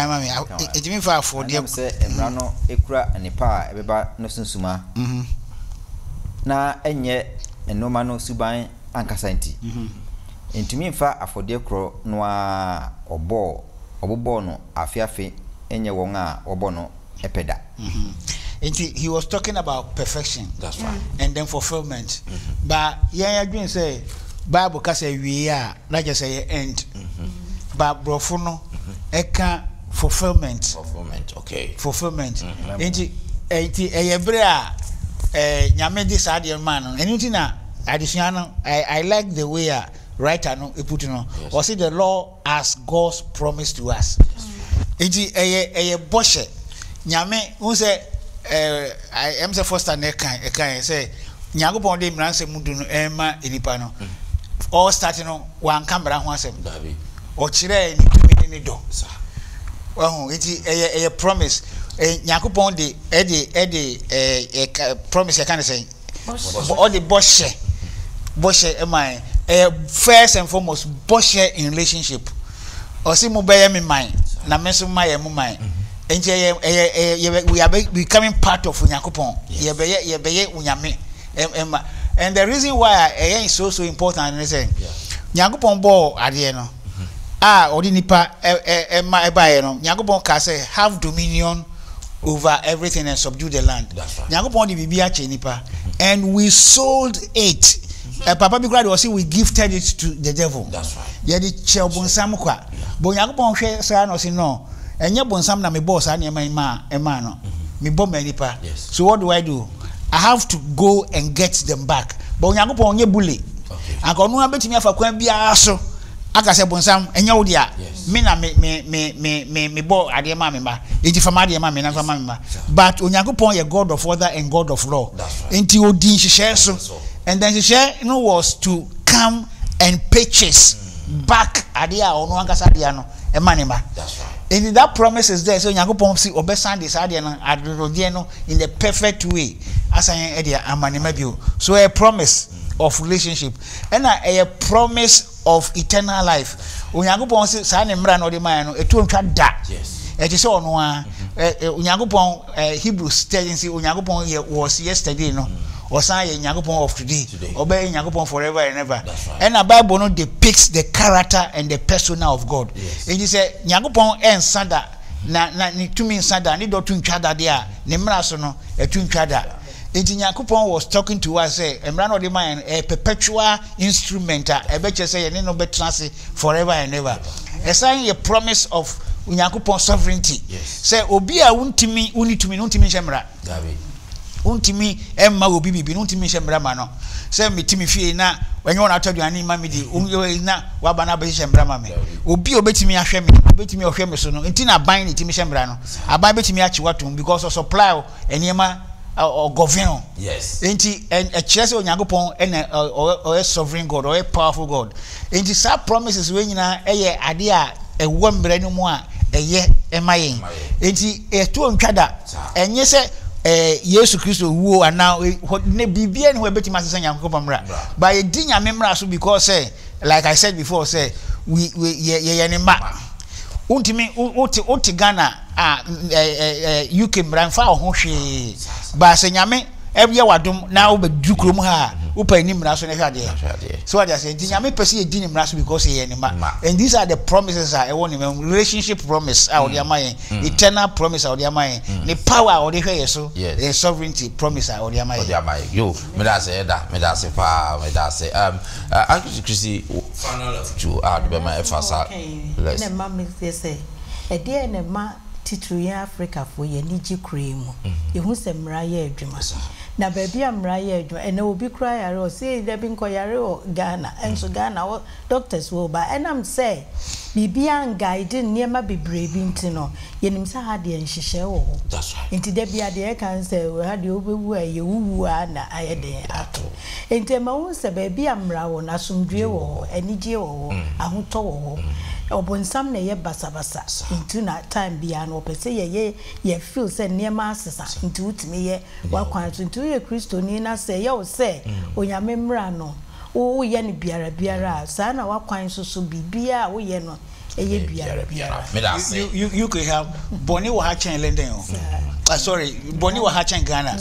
ma me. Entumi mfa afɔdeɛ. Ɛnam sɛ mmara no kura nnepa a ɛbɛba no sunsuma na ɛnyɛ nneɛma no suban ankasa nti, entumi mfa afɔdeɛ korɔ no ara a wɔbɔɔ wɔbobɔɔ no afe afe nyɛ wɔn a wɔbɔ no pɛ da. Nti he was talking about perfection. That's right. And then fulfillment. Mm -hmm. But yɛn adwene sɛ Bible ka sɛ awie a na kyerɛ sɛ yɛ end. Mm -hmm. But borɔfo no ɛka fulfillment. Fulfillment, okay. Fulfillment. Mm -hmm. Nti nti ɛyɛ bere a eh, Nyame de saa adeɛ maa no. Ɛno nti na adesua no I, I like the way a writer no put no. Ɔsi the law as God's promise to us. Nti ɛyɛ ɛyɛ bɔhyɛ. Nyame wohu sɛ ɛɛ ɛm sɛ Foster na ɛka ɛka yɛ sɛ Nyankopɔn de mmara nsɛm du no ɛma nipa no. All start no wanka mmara ho asɛm. Ɔkyerɛɛ ne tumi ne ne dɔ. Wahu nti ɛyɛ ɛyɛ promise. Nyankopɔn de ɛde ɛde ɛɛ ɛka promise ɛka ne sɛn. Ɔde bɔhyɛ bɔhyɛ ma yɛn. Ɛyɛ first and foremost bɔhyɛ in relationship. Ɔsi mo bɛyɛ me man na me nso ma yɛ mo man. Nti ɛyɛ ɛyɛ ɛyɛ yɛ we are becoming part of Onyankopɔn. Yɛbɛyɛ yɛbɛyɛ Onyame ɛma. And the reason why ɛyɛ so so important ne sɛ Nyankopɔn bɔɔ adeɛ no a ɔde nipa ɛma ɛbaeɛ no Nyankopɔn kaa sɛ have dominion over everything and subdue the land. Nyankopɔn de biribi akyɛ nipa and we sold it. Mm-hmm. Papa bi kura de ɔsi we gifted it to the devil. Yɛde kyɛ bonsam kwa. Bɔ Nyankopɔn hwɛ saa na ɔsi no. Ɛnyɛ bonsam na mebɔɔ saa nneɛma yi maa ɛmaa no. Mm-hmm. Mebɔ maa nipa. So what do I do? I have to go and get them back. But Onyankopɔn ɔnyɛ bully. Anka ɔno ara betumi afa kwan biara so. aka sɛ bonsam ɛnyɛ wo dea me na me me me me me me bɔ adeɛ maa me mma enti fa m'adeɛ ma me na fa ma me mma but Onyankopɔn yɛ God of order and God of law enti odi nhyehyɛɛ so and the nhyehyɛɛ no was to come and purchase back adeɛ a ɔno ankasa dea no ɛma ne mma enti that promise is there sɛ Onyankopɔn si ɔbɛsan de saa adeɛ no adeɛ no in the perfect way asan ɛde ama ne mma bio so a promise of relationship Ɛna ɛyɛ promise of eternal life. Onyankopɔn se saa ne mmara na ɔde mae no, ɛtuo ntwa da. Ɛte sɛ ɔno ara. Onyankopɔn, Hebrews 13 se Onyankopɔn yɛ was yesterday no, ɔsan yɛ Nyankopɔn of today. Ɔbɛyɛ Nyankopɔn forever and ever. Ɛna Bible no depicts the character and the persona of God. Enti sɛ Nyankopɔn ɛnsa da, na na ne tumi nsa da, ne dɔ to ntwa da deɛ a, ne mmara so no, ɛto ntwa da. Enti Nyankopɔn was talking to us sɛ mmara no a ɔde maa yɛn no ɛyɛ perpetual instrument a ɛbɛkyerɛ sɛ yɛne no bɛtena ase forever and ever. Ɛsan yɛ promise of Onyankopɔn sovereignty sɛ obi a wontumi wonni tumi no wontumi nhyɛ mmara. Wontumi mma obi biribi no wontumi nhyɛ mmara ma no. Sɛ mete me fie na ɛnyɛ wɔn atɔ aduane ma me di na waba no abɛhyehyɛ mmara ma me. Obi a obetumi ahwɛ me, obetumi ɔhwɛ me so no nti na aban na etumi hyɛ mmara no. Aban betumi akye watom because ɔsupply nneɛma ɔgɔvin o. Yes. Nti ɛkyerɛ sɛ Onyankopɔn ɛna ɔyɛ sovereign God, ɔyɛ powerful God. Nti saa promises wei nyinaa ɛyɛ adeɛ a ɛwɔ mmerɛ no mu a ɛyɛ ɛma yɛn. Nti ɛtoɔ ntwa da. Ɛnyɛ sɛ ɛɛ Yesu Kristo wuo anaa ne biribiara ni hɔ ɛbɛtumi asesa Nyankopɔn mmara. But yɛdi Nyame mmara so because sɛ like I said before sɛ we we yɛ yɛyɛ ne mma. Wontumi wote wote Ghana a eh, eh, UK mmara mfa wo ho hwee. Ba sɛ Nyame yɛ w'adom na wobɛduru kurom ha a, Wopɛ nni mmara so na hwɛ adeɛ. So wate aseɛ? Nti Nyame pɛ sɛ yɛdi ne mmara so because yɛyɛ ne mma. And these are the promises a ɛwɔ ne mma mu. Relationship promise a ɔde ama yɛn. Eternal promise a ɔde ama yɛn. Ne power a ɔde hwɛ yɛn so. Yɛn sovereignty promise a ɔde ama yɛn. Ɔde ama yɛn. Yo, meda ase Ɛda, meda ase paa, meda ase. Um, uh, Auntie Chrissy, final afutuo a ɔde bɛma ɛfa saa list. Na ɛma me yɛ sɛ, ɛdeɛn na ɛma titiriw yɛn Afrikafoɔ yɛn ani gye kuro yi mu? Yɛhu sɛ mmara yɛ adwuma. Na baabi a mmara yɛ adwuma, ɛnɛ obi koraa yare ɔse ei dabi nkɔyare wɔ Ghana, nso Ghana hɔ doctors wɔ hɔ but ɛnam sɛ biribiara nguide nneɛma bebree bi nti no, yɛnim sɛ ha deɛ nhyehyɛe wɔ hɔ. Nti da biara deɛ yɛka ne sɛ ha deɛ wobɛwu a ɛyɛ wo wuo ara na ayɛ den ato. Nti ɛma wohu sɛ baabi a mmara wɔ no, asomdwoeɛ wɔ hɔ, anigyeɛ wɔ hɔ, ahotɔ wɔ hɔ. Ɔbonsam na ɛyɛ basabasa nti na time biara no ɔpɛ sɛ yɛyɛ yɛ feel sɛ nneɛma asesa nti wotumi yɛ w'akwan so. Nti woyɛ Kristoni na sɛ ɛyɛ wo sɛ Onyame mmara no woyɛ no biara biara a, saa na w'akwan nso so biribiara a woyɛ no ɛyɛ biara biara. Meda ase. UK ha, bɔne wɔ ha kyɛn London o. Ah, sorry, bɔne wɔ ha kyɛn Ghana.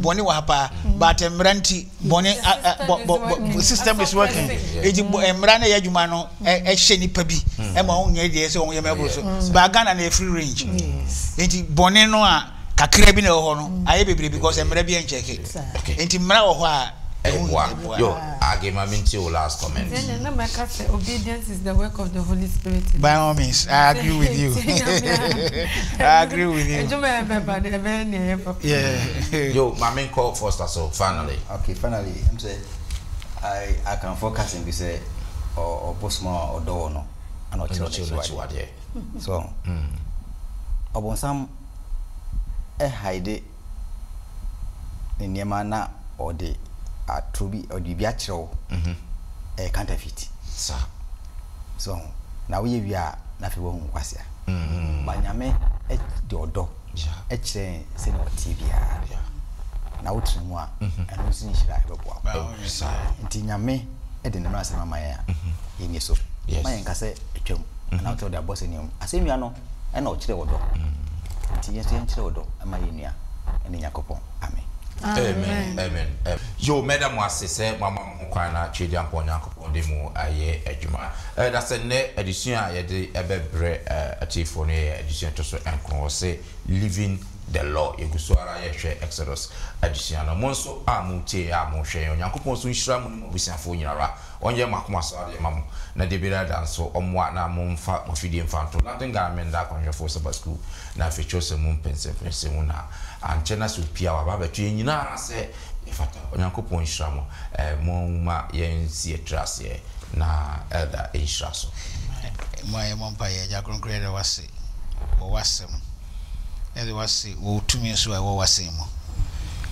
Bɔne wɔ ha paa. But mmara nti, bɔne, bɔ, bɔ, bɔ, system is working. Eti mmara no yɛ adwuma no, ɛhyɛ nipa bi, ɛma wɔn nyɛ deɛ sɛ wɔn yɛ mɛboro so. But Ghana na yɛ free range. Eti bɔne no a, kakra bi na ɛwɔ hɔ no ayɛ bebree because mmara bi nkyɛke nti mmara wɔ hɔ a ɛboa. Yo, Age ma me ntie wo last comment. Nti ɛnna na mɛka sɛ obedience is the work of the Holy Spirit. By all means, I agree with you. I agree with you. Adwuma a ɛbɛba no ɛbɛyɛ nea ɛyɛ papa. Yeah. Yo, ma me nkɔ Foster so finally. Okay, finally, I'm say I I can forecast bi sɛ ɔbosom a ɔdɔ wɔ no ana ɔkyerɛ n'akyiwadeɛ. So ɔbonsam hide ne nneɛma na ɔde atoro bi ɔde biribi akyerɛ wo mhm. ɛyɛ counterfeit saa so na woyɛ wie a na afei woahu nkwasea mhm. ba nyame de ɔdɔ kyerɛ yɛn sɛnea ɔteɛ biara na wotena mu a mhm. ɛno nso nhyira ɛbɛboa wo nti nyame de ne mmara asɛm ama yɛn a yɛni so ma yɛnka sɛ atwam anaa wotɛ wode abɔ sɛ nneɛma asɛnnua no ɛna ɔkyerɛ ɔdɔ. Nti yɛn nso yɛnkyerɛ ɔdɔ ma yɛn nua ne Nyankopɔn. Amen. Amen amen Yo mɛda mo ase sɛ moama mo ho kwan na Tweaduampɔn Nyankopɔn de mo ayɛ adwuma. Na sɛ nnɛ adesua a yɛde bɛbrɛ atiefoɔ no yɛ adesua ɛtɔ so nkron wɔse Living the Law. Yɛgu so ara yɛhwɛ Exodus adesua no. Mo nso a motie a mohwɛ yɛn Onyankopɔn nso nhyira mo ne mo abusuafoɔ nyinara. Ɔnyɛ mo akoma so adeɛ mma mo, na da biara da nso ɔmmoa na momfa mo afidie mfa nto London Ghana Menda akwanhwɛfoɔ Saba Sukuu na afei kyerɛwsɛm mu mpɛnsɛmpɛnsɛmu na ankyɛ na sɛ opie a waba abɛto yɛn nyinaa sɛ yɛfata. Onyankopɔn nhyira mo. Momma yɛnsi yɛn tiri aseɛ na Elder nhyira so. Momma yɛmmɔ mpaeɛ. Agya Kronkron yɛda wo ase wɔ w'asɛm. Yɛda wo ase wɔ wo tumi nso a ɛwɔ w'asɛm mu.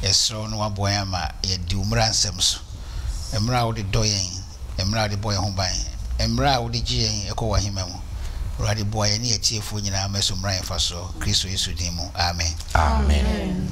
Yɛsrɛ wo na woaboa yɛn ama yɛadi wo mmara nsɛm so. Mmerɛ a wode dɔ yɛn, mmerɛ a wode bɔ yɛn ho ban, mmerɛ a wode gye yɛn kɔ w'ahemman mu. Awurade boa yɛn ne yɛn atiefoɔ nyinaa ma ɛso mmra yɛn mfasoɔ, Kristo Yesu din mu, amen. Amen.